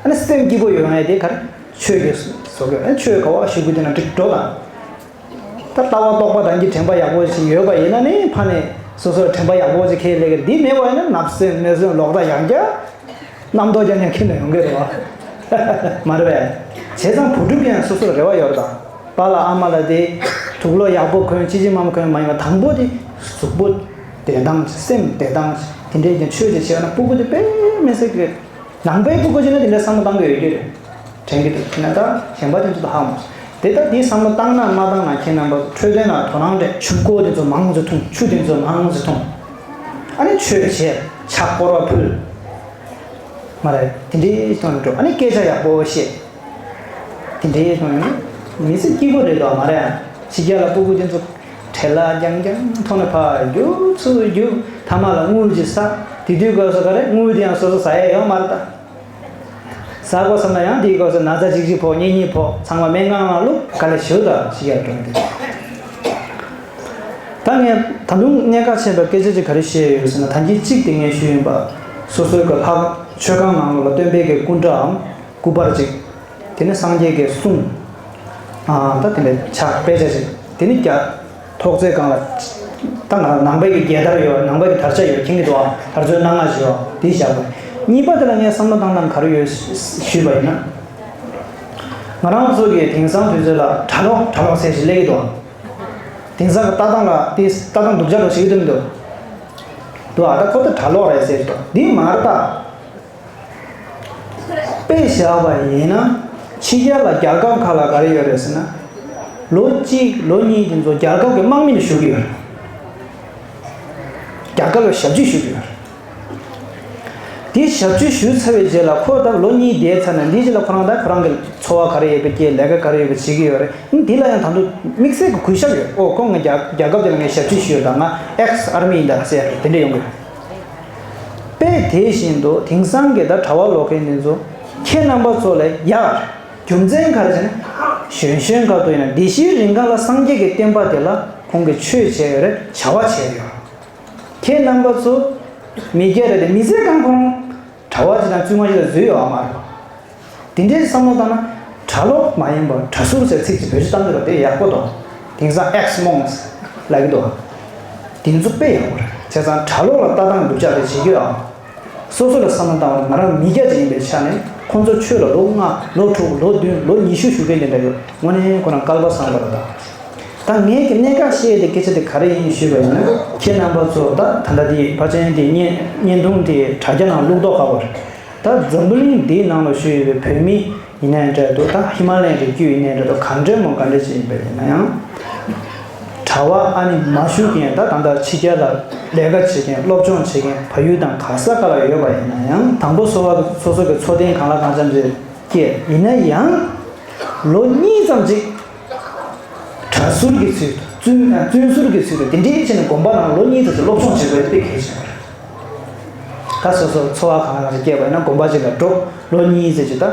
ཨ་ནི་སེམས་སྐྱིད་པོ་ཡོང་ཡས་དེ་ག་རེ་ཆོས་ཀྱི་བཟོ་དགོས། ཨ་ནི་ཆོས་ག་བ་ཞུ་དགོས་དེ་ན་འགྲིག་འགྲོ་དང་། ད་ལྟ་བ་རྟོགས་པ་དང་གི་དྲན་པ་ཡག་པོ་ཞིག་ཡོད་པ་ཡིན་ན་ནི་ཕ་ནས་སོ་སོར་དྲན་པ་ཡག་པོ་ཞིག་ཁྱེར་ལས་ཀྱི་འདི་མེད་པ་ཡིན་ན་ནབ་སེམས་ནད་སེམས་ལོག་ལྟ་ཡང་བསྐྱར་རྣམ་རྟོག་རྐྱང་རྐྱང་ཁྱེར་ནས་ཡོང་གི་རེད་བ། མ་རེད་པས། བྱས་ཙང་བུ་ཕྲུག་ཡང་སོ་སོར་རེ་བ་ཡོད་རེད་དང་། པཱ་ལགས་ཨ་མ་ལགས་དེ་དུག་ལོག་ཡག་པོ་གོན་ཅི་ཅི་མམ་གོན་མ་ཡིན་པ་དང་པོ་དེ་གཟུགས་པོ་བདེ་ཐང་སེམས་བདེ་ཐང་དེ་འདྲས་ཀྱི་ཆོས་ཅིག་བྱས་ན་སྤུ་གུ་དེ་དཔེ་མི་སྲིད་ཀྱི། ནང་པའི་སྤུ་གུ་ཅིག་ན་དེ་འདྲའི་བསམ་བློ་བཏང་གི་ཡོད་ཀྱི་རེད། དྲན་གྱི་འདུག་དེ་ན་ད་གཞན་པ་དེ་ཚོ་ད་ཧ་མ་སོང་། དེ་ད་དེའི་བསམ་བློ་བཏང་ན་མ་བཏང་ན་ཁྱེད་རྣམ་པ་འཕྲོད་བསྟེན་ལ་དོ་སྣང་སྤྲད། ཆུ་ཁོལ་དེ་ཚོ་མང་ཙམ་འཐུང་། ཆུ་དེ་ཚོ་མང་ཙམ་འཐུང་། ཨ་ནི་ཆོས་བྱས་ཕྱག་སྐོར་བ་ཕུལ། མ་རེད་དེ་འདྲའི་གཏོང་འགྲོ། ཨ་ནི་སྐད་ཆ་ཡག་པོ་བཤད། དེ་འདྲའི་གཏོང་ཡོང་ན་མི་ཚེ་སྐྱིད་པོ་རེད་དོ། མ་རེད་ཨ། ཕྱི་རྒྱལ་ལ་སྤུ་གུ་དེ་ཚོ་བྲེལ་ལ་རྒྱང་རྒྱང་ཐོག་ནས་ཕར་རྒྱུག་ཚུར་རྒྱུག་ཐ་མ་ལ་དངུལ་ཅིག་ཟ། དེ་དུས་སྐབས་སུ་ག་རེ་དངུལ་དེ་ཡང་སོ་སོ་ཟ་ཡས་ཡོད་མ་རེད་ད། ཟ་དགོས་བསམ་ན་ཡང་དེའི་སྐབས་སུ་ན་ཚ་གཅིག་གཅིག་ཕོག་གཉིས་གཉིས་ཕོག་ཚང་མ་སྨན་ཁང་ནང་བླུགས། ག་ལེ་ཞུ་དང་ཕྱི་རྒྱལ་འགྲོ་འདུག་ད་ངས་ད་དུང་གནད་འགག་ཆེན་པོའི་སྐད་ཆ་ཅིག་ག་རེ་བཤད་ཡོད་ཟེར་ན། ད་གིན་གཅིག་དེ་ངས་ཞུས་ཡིན་པ། སོ་སོའི་གི་ལྷ་མཆོད་ཁང་ནང་ལོགས་ལ་སྟོན་པའི་གི་སྐུ་འདྲའམ་སྐུ་པར་ཅིག་དེ་ནི་སངས་རྒྱས་ཀྱི་གསུང་། ཨ་ད་དེ་འདྲ་ཕྱག་དཔེ་ཆ་ཞིག་དེ་ནི་རྒྱ་ཐོག་བརྩེགས་སྒང་ལ། ད་ང་ནང་པའི་གི་རྒྱལ་དར་ཡོད། ནང་པའི་གི་དར་ཆ་ཡོད། མཁྱེན་གྱི་འདུག་ཨ། དར་ཚོན་སྣ་ལྔ་ཞིག་ཡོད། དེ་བཞག་དགོས། གཉིས་པ་དེ་ལ་ངས་བསམ་བློ་བཏང་སྟངས་ག་རེ་ཡོད་ཞུས་པ་ཡིན་ན། ང་རང་ཚོ་གི་དེང་སང་དུས་ཚོད་ལ་གྲྭ་ལོག་གྲྭ་ལོག་ཟེར་ཞིག་སླེབས་ཀྱི་འདུག་ཨ། དེང་སང་གི་ལྟ་སྟངས་ལ་དེ་ལྟ་སྟངས་སྡུག་ཅག་ལ་ཞིག་འདུག་འདུག་ཨ། ད་ཁོ་ད་གྲྭ་ལོག་རེད་ཟེར་གྱི་འདུག་འདི་མ་རེད་ད། དཔེ་བཞག་པ་ཡིན་ན། ཕྱི་རྒྱལ་ལ་རྒྱལ་ཁབ་ཁག་ལ་ག་རེ་ཡོད་རེད་ཟེར་ན། ལོ་གཅིག་ལོ་གཉིས་དེ་ཚོ་རྒྱལ་ཁབ་ཀྱི་དམག་མི་ལ་ཞུགས་ཀྱི་ཡོད་རེད། རྒྱལ་ཁབ་ལ་ཞབས་ཕྱི་ཞུ་གི་ཡོད་རེད། དེ་ཞབས་ཕྱི་ཞུས་ཚར་བའི་རྗེས་ལ་ཁོ་ད་ལོ་གཉིས་བསྡད་ཚར་ནས་འདིའི་རྗེས་ལ་ཁོ་རང་ད་ཁོ་རང་གི་འཚོ་བ་ག་རེ་ཡོད་པ་སྐྱེལ། ལས་ཀ་ག་རེ་ཡོད་པ་བྱེད་ཀྱི་ཡོད་རེད། འདི་ལ་ཡང་ད་དུང་དམིགས་བསལ་གྱི་གུས་ཞབས་ཡོད། ཨོ་ཁོ་ང་རྒྱ་རྒྱལ་ཁབ་དེ་ལ་ངས་ཞབས་ཕྱི་ཞུས་ཡོད་ད། ང་ཨེག་སི་ཨར་མི་ཡིན་ད་ཟེར་ཡ་རེད། དེ་འདྲ་ཡོང་གི་ཡོད། དཔེ་དེ་བཞིན་དུ་དེང་སང་གི་ད་གྲྭ་པ་ལོག་མཁན་དེ་ཚོ་ཁྱེད་རྣམ་པ་ཚོ་ལ་ཡག་རྒྱུ་མཚན་ག་རེ་ཟེར་ན། གཞོན་གཞོན་སྐབས་དུ་ཡིན་ན་བདེ་སྐྱིད་རིང་གང་ལ་སངས་རྒྱས་ཀྱི་བསྟན་པ་དེ་ལ་ཁོང་གིས་ཆོས་བྱས་ཡོད་རེད། བྱ་བ་བྱས་ཡོད། ཁྱེད་རྣམ་པ་ཚོ་མི་སྐྱ་རེད་དེ་མི་ཚེ་གང་ཁོང་གྲྭ་པ་ཅིག་དང་བཙུན་མ་ཅིག་ལ་འཛུལ་ཡོད་མ་རེད། དེ་འདྲའི་བསམ་བློ་བཏང་ན་གྲྭ་ལོག་མ་ཡིན་པར་གྲྭ་ཟུར་ཟེར་ཚིག་ཅིག་བེད་སྤྱོད་བཏང་གི་རེད། དེ་ཡག་པོ་འདུག་དེང་སང་ཨེག་སི་མོང་སི་ལབ་ཀྱི་འདུག་དེ་ཚོ་དཔེ་ཡག་པོ་རེད། བྱས་ཙང་གྲྭ་ལོག་ལ་ལྟ་སྟངས་སྡུག་ཅག་དེ་བྱེད་རྒྱུ་ཨ། སོ་སོ་ལ་བསམ་བློ་བཏང་བ་ན་ང་རང་མི་སྐྱ་ཅིག་ཡིན་པའི་ཆ་ནས་ཁོང་ཚོ་ཆོས་ལ་ལོ་ལྔ་ལོ་དྲུག་ལོ་བདུན་ལོ་ཉི་ཤུ་བཞུགས་མཁན་དེ་འདྲ་ཡོད། དངོས་གནས་ཁོ་རང་སྐལ་པ་བཟང་པོ་རེད་ད། ད་ངས་ཀྱི་གནད་འགག་བཤད་དེ་སྐད་ཆ་དེ་ག་རེ་ཡིན་ཞུས་པ་ཡིན་ན། ཁྱེད་རྣམ་པ་ཚོ་ད་ད་ལྟ་དེ་ཕལ་ཆེར་དེ་བརྙན་བརྙན་ཐུང་དེ་དྲ་རྒྱ་ནང་བླུགས་མདོག་ཁ་པོ་རེད། ད་འཛམ་བུ་གླིང་འདིའི་ནང་ལ་བཞུགས་ཡོད་པའི་བོད་མི་ཡིན་ནའི་འདྲ་འདུག་ད་ཧི་མ་ལ་ཡའི་རི་རྒྱུད་ཡིན་ནའི་འདྲ་འདུག་གང་འདྲ་མོ་ག་འདྲ་ཅིག་ཡིན་པ་ཡིན་ན་ཡང་། གྲྭ་པ་ཨ་ནི་མ་བཞུགས་མཁན་ད་ད་ལྟ་ཕྱི་རྒྱལ་ལ་ལས་ཀ་བྱེད་མཁན་སློབ་སྦྱོང་བྱེད་མཁན་ཕ་ཡུལ་དང་ག་ས་ག་ལ་ཡོད་པ་ཡིན་ན་ཡང་། དང་པོ་སོ་སོ་སོ་སོ་གི་འཚོ་རྟེན་གང་ལ་གང་འཚམ་ཅིག་སྐྱེས། ཡིན་ན་ཡང་ལོ་གཉིས་ཙམ་ཅིག་གྲྭ་ཟུར་གྱི་ཚུལ་དུ་བཙུན་བཙུན་ཟུར་གྱི་ཚུལ་དུ་དེ་འདྲའི་བྱས་ནས་དགོན་པ་ནང་ལོ་གཉིས་ཙམ་ཅིག་སློབ་སྦྱོང་བྱེད་དགོས་དཔེ་གལ་ཆེན་པོ་རེད། ད་སོ་སོ་འཚོ་བ་གང་ལ་སྐྱེས་པ་ཡིན་ན་དགོན་པ་ཅིག་ལ་འགྲོ། ལོ་གཉིས་ཙམ་ཅིག་ད་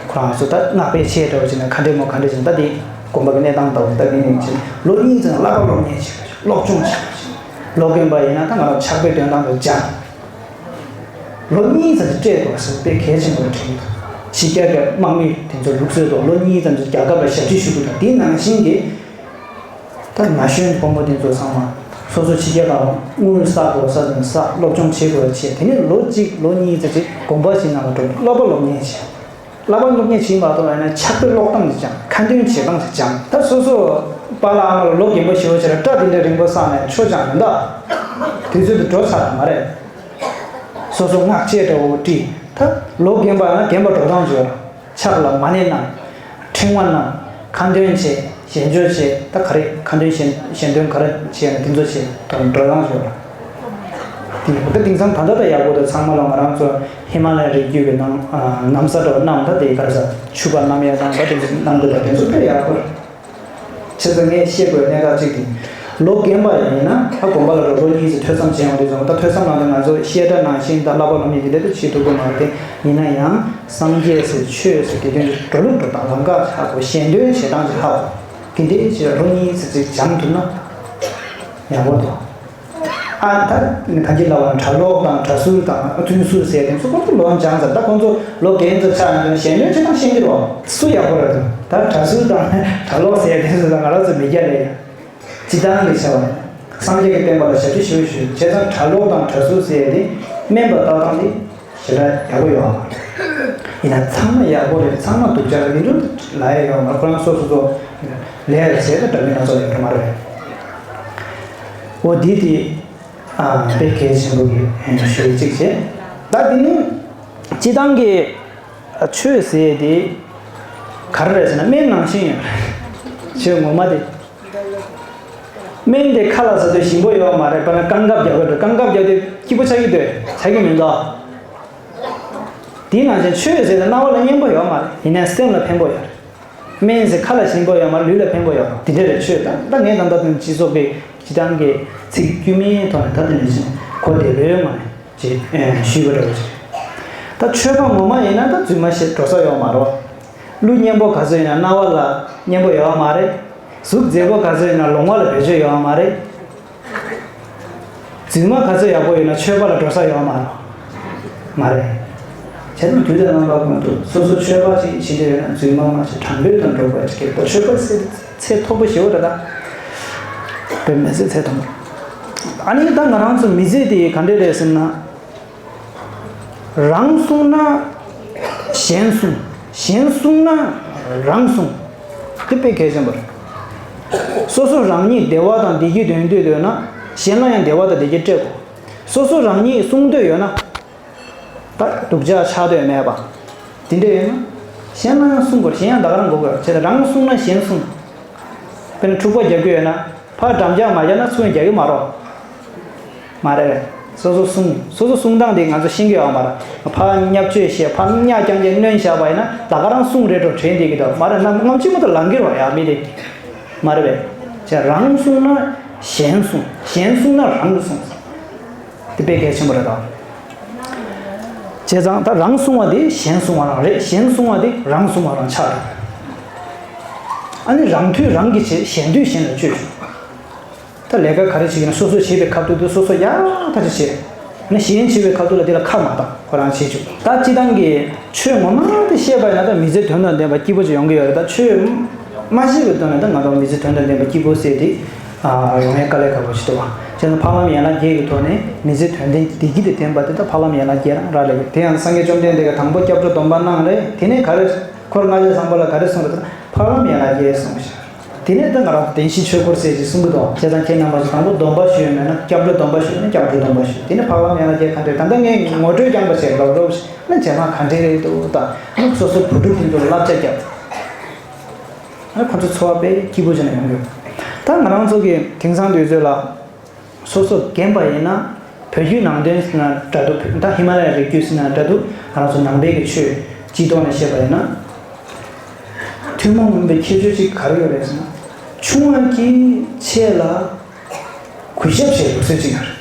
ཁོ་རང་ཚོ་ད་སྔགས་པའི་ཆས་འདྲ་བོ་བྱས་ནས་ག་འདྲས་མོ་ག་འདྲས་བྱས་ནས་ད་དེ་དགོན་པ་གི་གནས་སྟངས་ལྟ་བུ་ད་གི་ནས་བྱས་ནས་ལོ་གཉིས་ཙམ་བསླབ་པ་སློབ་གཉེར་བྱེད་པ་སློབ་སྦྱོང་བྱེད་པ་བྱས། ལོ་རྒན་པ་ཡིན་ན་ད་ང་རང་ཕྱག་དཔེ་འདོན་སྟངས་དང་སྦྱངས། ལོ་གཉིས་ཙམ་ཞིག་སྤྲད་དགོས་ཟེར་དཔེ་གལ་ཆེན་པོ་རེད་དྲན་གྱི་འདུག་ཕྱི་རྒྱལ་གྱི་དམག་མི་དེ་ཚོ་ལུགས་སྲོལ་ཐོག་ལོ་གཉིས་ཙམ་ཞིག་རྒྱལ་ཁབ་ལ་ཞབས་ཕྱི་ཞུ་དགོས་དང་དེའི་ནང་བཞིན་གྱི་ད་ན་གཞོན་ཕོ་མོ་དེ་ཚོ་ཚང་མ་སོ་སོ་ཕྱི་རྒྱལ་ལ་དངུལ་བསགས་དགོས་ས་དང་བསགས་སློབ་སྦྱོང་བྱེད་དགོས་བྱས་དེ་ནས་ལོ་གཅིག་ལོ་གཉིས་ཙམ་ཞིག་དགོན་པ་ཞིག་ནང་ལ་འགྲོ་བསླབ་པ་སློབ་གཉེར་བྱས། བསླབ་པ་སློབ་གཉེར་བྱེད་མ་གཏོགས་ཡང་ན་ཕྱག་དཔེ་ཀློག་སྟངས་ཀྱི་སྦྱང་ཁ་འདོན་བྱེད་སྟངས་ཀྱི་སྦྱང་ད་སོ་སོ་པཱ་ལགས་ཨ་མ་ལགས་ལོ་རྒན་པོ་ཞེ་པོ་ཅིག་ལ་སྐྲ་དེ་འདྲ་རིང་པོ་བསགས་ནས་ཆོ་སྦྱང་ཡོང་ད་དུས་ཚོད་དུ་འགྲོ་ཚར་མ་རེད། སོ་སོ་སྔགས་ཆས་འདྲ་བོ་བཀྲིས་ད་ལོ་རྒན་པ་ཡང་ན་རྒན་པ་འགྲོ་སྟངས་ཅིག་ཡོད་ར་ཕྱག་ལ་མ་ཎི་གནང་ཕྲེང་བ་གནང་ཁ་འདོན་བྱས་ཞལ་འཇོག་བྱས་ད་ག་རེ་ཁ་འདོན་ཞལ་ཞལ་འདོན་ག་རེ་བྱས་ན་དེ་ཚོ་བྱས་ད་འགྲོ་སྟངས་ཅིག་ཡོད་ར། དེ་ད་དེང་སང་ད་ལྟ་ད་ཡག་པོ་ད་ཚང་མ་ལ་ང་རང་ཚོ་ཧི་མ་ལ་ཡ་རི་རྒྱུད་ཀྱི་ནང་ཨ་གནམ་ས་འགྲོ་གནམ་ད་དེ་ག་རེ་ཟ་ཕྱུ་པ་གནམ་ཡ་དང་ད་དེ་ཚོ་གནམ་དུ་ད་དེ་ཚོ་དཔེ་ཡག་པོ་རེད། བྱས་ཙང་ངས་བཤད་དགོས་གནད་འགག་གཅིག་དེ། ལོ་རྒན་པ་ཡིན་ན་ད་དགོན་པ་ལ་རོགས་ལོ་གཉིས་ཙམ་ཐོས་བསམ་བྱས་ཡོང་དུས་ཙམ་ད་ཐོས་བསམ་ནང་དུ་ང་ཚོ་བཤད་གྲྭ་ནང་བཞིན་ད་བསླབ་པ་སློབ་གཉེར་དེ་འདྲ་དུ་བྱེད་ཐུབ་ཀྱི་མ་རེད་དེ་ཡིན་ན་ཡང་སངས་རྒྱས་ཟེར་ཆོས་ཟེར་དགེ་འདུན་གྱི་འགྲོ་ལུགས་འགྲོ་སྟངས་ལམ་ཁ་ཧ་གོ་ཞལ་འདོན་བྱེད་སྟངས་ཀྱི་ཧ་གོ་དེ་འདྲའི་ཅིག་ལོ་གཉིས་ཙམ་ཅིག་སྦྱང་ཐུབ་ན་ཡག་པོ་འདུག་ཨ་ད་གང་ཅི་ལབ་པ་གྲྭ་ལོག་དང་གྲྭ་ཟུར་དང་བཙུན་ཟུར་ཟེར་དེ་ཚོ་ཁོང་ཚོ་ལོ་སྦྱངས་ཚར་ད་ཁོང་ཚོ་ལོ་རྒན་ཚོ་ཆགས་ཡོང་དུས་ཞལ་འདོན་བྱེད་སྟངས་ཤེས་ཀྱི་རེད་བ། སུ་ཡག་པོ་རེད་འདུག་ད་གྲྭ་ཟུར་དང་གྲྭ་ལོག་ཟེར་དེ་ཚོ་ད་ང་རང་ཚོ་མི་སྐྱ་ལས་ཡ་སྤྱི་བཏང་གི་བྱ་བ་སངས་རྒྱས་ཀྱི་བསྟན་པ་ལ་ཞབས་ཕྱི་ཞུ་ཞུ་བྱས་ཙང་གྲྭ་ལོག་དང་གྲྭ་ཟུར་ཟེར་དེ་དམན་པ་ལྟ་སྟངས་དེ་ཞེ་དྲག་ཡག་པོ་ཡོད་མ་རེད། ཡིན་ན་ཚང་མ་ཡག་པོ་རེད་ཚང་མ་སྡུག་ཅག་རེད་དེ་འདྲ་ལབ་ཡ་ཡོད་མ་རེད། ཁོ་རང་སོ་སོ་སོ་ལས་ལ་བྱས་ད་འདྲ་མིན་སྣ་ཚོགས་ཡོད་རེད་མ་རེད། འོ་འདི་དེ་ཨ་དཔེ་གལ་ཆེན་པོ་གི་ཞུ་ཡིག་གཅིག་བྱས། ད་འདི་ནི་སྤྱི་བཏང་གི་ཆོས་ཟེར་དེ་ག་རེ་རེད་ཟེར་ན་སྨན་ནང་བཞིན་ཡོད་རེད། ཆོས་ངོ་མ་དེ། སྨན་དེ་ཁ་ལ་ཟ་དུས་ཞིམ་པོ་ཡོད་མ་རེད། དཔེར་ན་རྐང་ཁ་བརྒྱབ་པ་འདྲ་རྐང་ཁ་བརྒྱབ་དུས་སྐྱིད་པོ་ཆགས་ཀྱི་འདུག་ཆགས་ཀྱི་མི་འདུག་དེའི་ནང་བཞིན་ཆོས་ཟེར་ན་རྣ་བ་ལ་སྙན་པོ་ཡོད་མ་རེད། ཡིན་ནའི་སེམས་ལ་ཕན་པོ་ཡོད་རེད། སྨན་ཟེར་ཁ་ལ་ཞིམ་པོ་ཡོད་མ་རེད་ལུས་ལ་ཕན་པོ་ཡོད་རེད། དེ་འདྲ་རེད་ཆོས་ད་ད་ངས་ད་ལྟ་དོན་སྤྱི་ཚོགས་པའི་སྤྱི་བཏང་གི་ཚིག་དཀྱུས་མའི་ཐོག་ནས་ད་དེ་ནས་བཞིན་གོ་བདེ་ལོས་མ་རེད་ཅེས་ཞུས་པ་འདྲ་བོ་ཅིག་ད་ཆོས་པ་ངོ་མ་ཡིན་ན་ད་རྫུན་མ་བཤད་འགྲོ་ས་ཡོད་མ་རེད། གླུ་སྙན་པོ་ག་ཚོད་ཡིན་ན་རྣ་བ་ལ་སྙན་པོ་ཡོད་མ་རེད། གཟུགས་མཛེས་པོ་ག་ཚོད་ཡིན་ན་ལོང་བ་ལ་བེད་སྤྱོད་ཡོད་མ་རེད། རྫུན་མ་ག་ཚོད་ཡག་པོ་ཡོད་ན་ཆོས་པ་ལ་འགྲོ་ས་ཡོད་མ་རེད། མ་རེད། བྱས་ན་དུས་དང་རྣམ་པ་ཀུན་ཏུ་སོ་སོ་ཆོས་པ་ཞིག་བྱེད་འདོད་ཡོད་ན་རྫུན་མ་མ་བྱེད་དྲང་པོའི་དོན་འགྲོ་དགོས་ཀྱི་ད་ཆོས་པ་ཟེར་ཚད་མཐོ་པོ་ཞེ་པོ་རེད་ད། དཔེ་མི་སྲིད་ཚད་མཐོ་པོ། ཨ་ནི་ད་ང་རང་ཚོ་མི་ཚེ་དེ་ག་འདྲས་རེད་ཟེར་ན། རང་གསུངས་ན་གཞན་གསུངས། གཞན་གསུངས་ན་རང་གསུངས། དེ་དཔེ་གལ་ཆེན་པོ་རེད། སོ་སོ་རང་ཉིད་བདེ་བ་དང་བདེ་སྐྱིད་འདོད་འདོད་ཡོད་ན་གཞན་ལ་ཡང་བདེ་བ་དང་བདེ་སྐྱིད་སྤྲད་དགོས། སོ་སོ་རང་ཉིད་གསུང་འདོད་ཡོད་ན། ད་སྡུག་ཅག་ཆགས་འདོད་མེད་པ། དེ་འདྲ་ཡོད་ན། གཞན་ལ་ཡང་གསུང་དགོས་གཞན་ཡང་ད་ག་རང་དགོས་དགོས་བྱས་ཙང་རང་གསུང་ན་གཞན་གསུང་། དཔེར་ན་འཁྲུག་པ་རྒྱག་རྒྱུ་ཡོད་ན་ཕར་འགྲམ་ལྕག་མ་རྒྱག་ན་ཚུར་རྒྱག་གི་མ་རོགས། མ་རེད་པས། སོ་སོ་གསུང་། སོ་སོ་གསུང་སྟངས་དེ་ང་ཚོ་ཤེས་ཀྱི་ཡོད་མ་རེད། ཕར་བརྙས་བཅོས་བྱས་ཕར་བརྙས་རྐྱང་རྐྱང་གནོན་བཞག་པ་ཡིན་ན་ད་ག་རང་གསུང་རེད་འགྲོ་དྲན་བསྡད་ཀྱི་འདུག་མ་རེད་ན་ངམ་ཆུ་མོ་དང་ལང་གི་རོགས་ཡ་མི་དེ། མ་རེད་པས། བྱས་རང་གསུང་ན་གཞན་གསུང་། གཞན་གསུང་ན་རང་གསུང་། དེ་དཔེ་གལ་ཆེན་པོ་རེད་དོ། བྱས་ཙང་ད་རང་གསུང་བ་དེ་གཞན་གསུང་བ་རང་རེད། གཞན་གསུང་བ་དེ་རང་གསུང་བ་རང་ཆགས་རེད། ཨ་ནི་རང་དུས་རང་གིས་བྱེད། གཞན་དུས་གཞན་ལ་སྤྱོད། ད་ལས་ཀ་ག་རེ་བྱེད་ཀྱི་ན་སོ་སོས་བྱེད་པའི་ཁ་ཐུག་ཏུ་སོ་སོ་ཡག་ཐག་ཆོད་བྱེད། ཨ་ནི་གཞན་བྱེད་པའི་ཁ་ཐུག་ལ་དེ་ལ་ཁ་མ་བཏང་ཁོ་རང་བྱེད་བཅུག་ད་སྤྱི་བཏང་གི་ཆོས་ངོ་མ་དེ་བཤད་པ་ཡིན་ན་ད་མི་ཚེ་དོན་དང་ལྡན་པ་སྐྱིད་པོ་ཅིག་ཡོང་གི་ཡོད་རེད། ད་ཆོས་མ་ཤེས་པའི་དོན་ལ་ད་ང་རང་མི་ཚེ་དོན་དང་ལྡན་པ་སྐྱིད་པོ་ཟེར་དེ་ཡོང་ཡ་དཀའ་ལས་ཁག་པོ་ཞིག་འདུག་བ། བྱས་ན་འཕགས་ལམ་ཡན་ལག་བརྒྱད་ཀྱི་ཐོག་ནས་མི་ཚེ་དོན་ལྡན་བདེ་སྐྱིད་དེ་བསྟན་པ་དེ་ད་འཕགས་ལམ་ཡན་ལག་བརྒྱད་རང་རག་ལས་ཀྱི་དེ་ཡང་སངས་རྒྱས་བཅོམ་ལྡན་འདས་ཀྱིས་དང་པོ་སྐྱབས་འགྲོ་སྡོམ་པ་གནང་རེད། དེ་ནས་ག་རེ་འཁོར་ལྔ་བརྒྱ་བཟང་པོ་ལ་ག་རེ་གསུངས་རེད་ད་འཕགས་ལམ་ཡན་ལག་བརྒྱད་གསུངས་ཤག་དེ་ནས་ད་ང་རང་ཚོ་བདེན་བཞིའི་ཆོས་འཁོར་ཟེར་ཅིག་གསུང་གི་འདུག་བྱས་ཙང་ཁྱེད་རྣམ་པ་ཚོ་དང་པོ་སྡོམ་པ་ཞུས་ཡོད་མེད་ན་སྐྱབས་འགྲོ་སྡོམ་པ་ཞུས་ཡོད་ན་སྐྱབས་འགྲོ་སྡོམ་པ་ཞུས། དེ་ནས་འཕགས་ལམ་ཡན་ལག་བརྒྱད་ག་འདྲས། ད་ལྟ་ངས་ངོ་སྤྲོད་རྐྱང་པ་བྱས་རོབ་རོབ་ཞིག་ན་རྗེས་མ་ག་འདྲས་རེད་འདུག་ད་སོ་སོ་བུ་ཕྲུག་དེ་ཚོ་ལ་བསླབ་བྱ་བརྒྱབ། ཁོ་ཚོ་འཚོ་བ་དཔེ་སྐྱིད་པོ་ཅིག་ན་ཡོང་གི་ཡོད། ད་ང་རང་ཚོ་གི་དེང་སང་དུས་ཚོད་ལ། སོ་སོ་རྒན་པ་ཡིན་ན་བོད་བརྒྱུད་ནང་བསྟན་ཟེར་ན་འདྲ་འདུག་ད་ཧི་མ་ལ་ཡའི་རི་རྒྱུད་ཟེར་ན་འདྲ་འདུག་ང་རང་ཚོ་ནང་པའི་གི་ཆོས་ སྤྱི་ཐོག་ནས་བཤད་པ་ཡིན་ན། ཐུན་མོང་མིན་པའི་ཁྱད་ཆོས་གཅིག་ག་རེ་ཡོད་རེད་ཟེར་ན། ཆུང་བ་གིས་ཆེ་ལ་གུས་ཞབས་བྱེད་ལུགས་སྲོལ་གཅིག་ཡོད་རེད།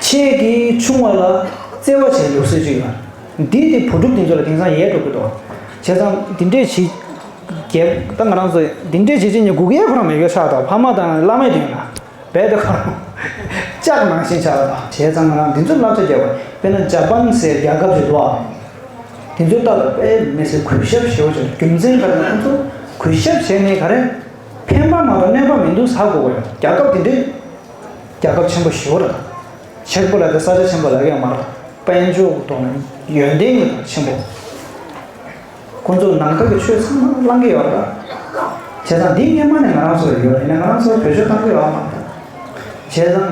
ཆེ་གིས་ཆུང་བ་ལ་བརྩེ་བ་བྱེད་ལུགས་སྲོལ་གཅིག་ཡོད་རེད། འདི་དེ་བུ་ཕྲུག་དེ་ཚོ་ལ་དེང་སང་ཡལ་འགྲོ་གི་འདུག་བྱས་ཙང་འདི་འདྲས་བྱེད། རྒྱལ་ད་ང་རང་ཚོ་འདི་འདྲས་བྱེད་ཅིག་ཉིད་སྒུག་ཡས་ཁོ་རང་མེད་ཡོད་ཆགས་དང་ཕ་མ་དང་བླ་མའི་དོན་ལ། རྦད་དེ་ཁོ་རང་ལྕགས་ནང་བཞིན་ཆགས་པ་དང་། བྱས་ཙང་ང་རང་འདི་ཚོར་བསླབ་བྱ་རྒྱག་པ་དཔེར་ན་ཇ་པན་ཟེར་རྒྱལ་ཁབ་ཅིག་འདུག་ཨ། དེ་ཚོའི་ལྟ་བ་དཔེ་མི་སྲིད་གུས་ཞབས་ཞེ་པོ་ཅིག་རྒྱུ་མཚན་ག་རེ་ན་ཁོ་ཚོ་གུས་ཞབས་བྱས་ནས་ག་རེ་ཕན་པ་མ་གཏོགས་གནོད་པ་མི་འདུག་ཟེར་གོ་གི་ཡོད། རྒྱལ་ཁབ་དེ་འདྲའི་རྒྱལ་ཁབ་ཆེན་པོ་ཞེ་པོ་རེད། ཆེན་པོ་ལབ་དེ་ས་ཆ་ཆེན་པོ་ལབ་ཡ་མ་རེད། དཔལ་འབྱོར་གྱི་ཐོག་ནས་ཡོན་ཏན་གྱི་ཐོག་ཆེན་པོ། ཁོང་ཚོ་ནང་པ་གི་ཆོས་ཚང་མ་བླང་གི་ཡོད་རེད། བྱས་ཙང་འདི་སྔོན་མ་ནས་ང་རང་ཚོ་ལ་ཡོད་རེད། ཡིན་ན་ང་རང་ཚོ་བེད་སྤྱོད་བཏང་གི་ཡོད་མ་རེད། བྱས་ཙང་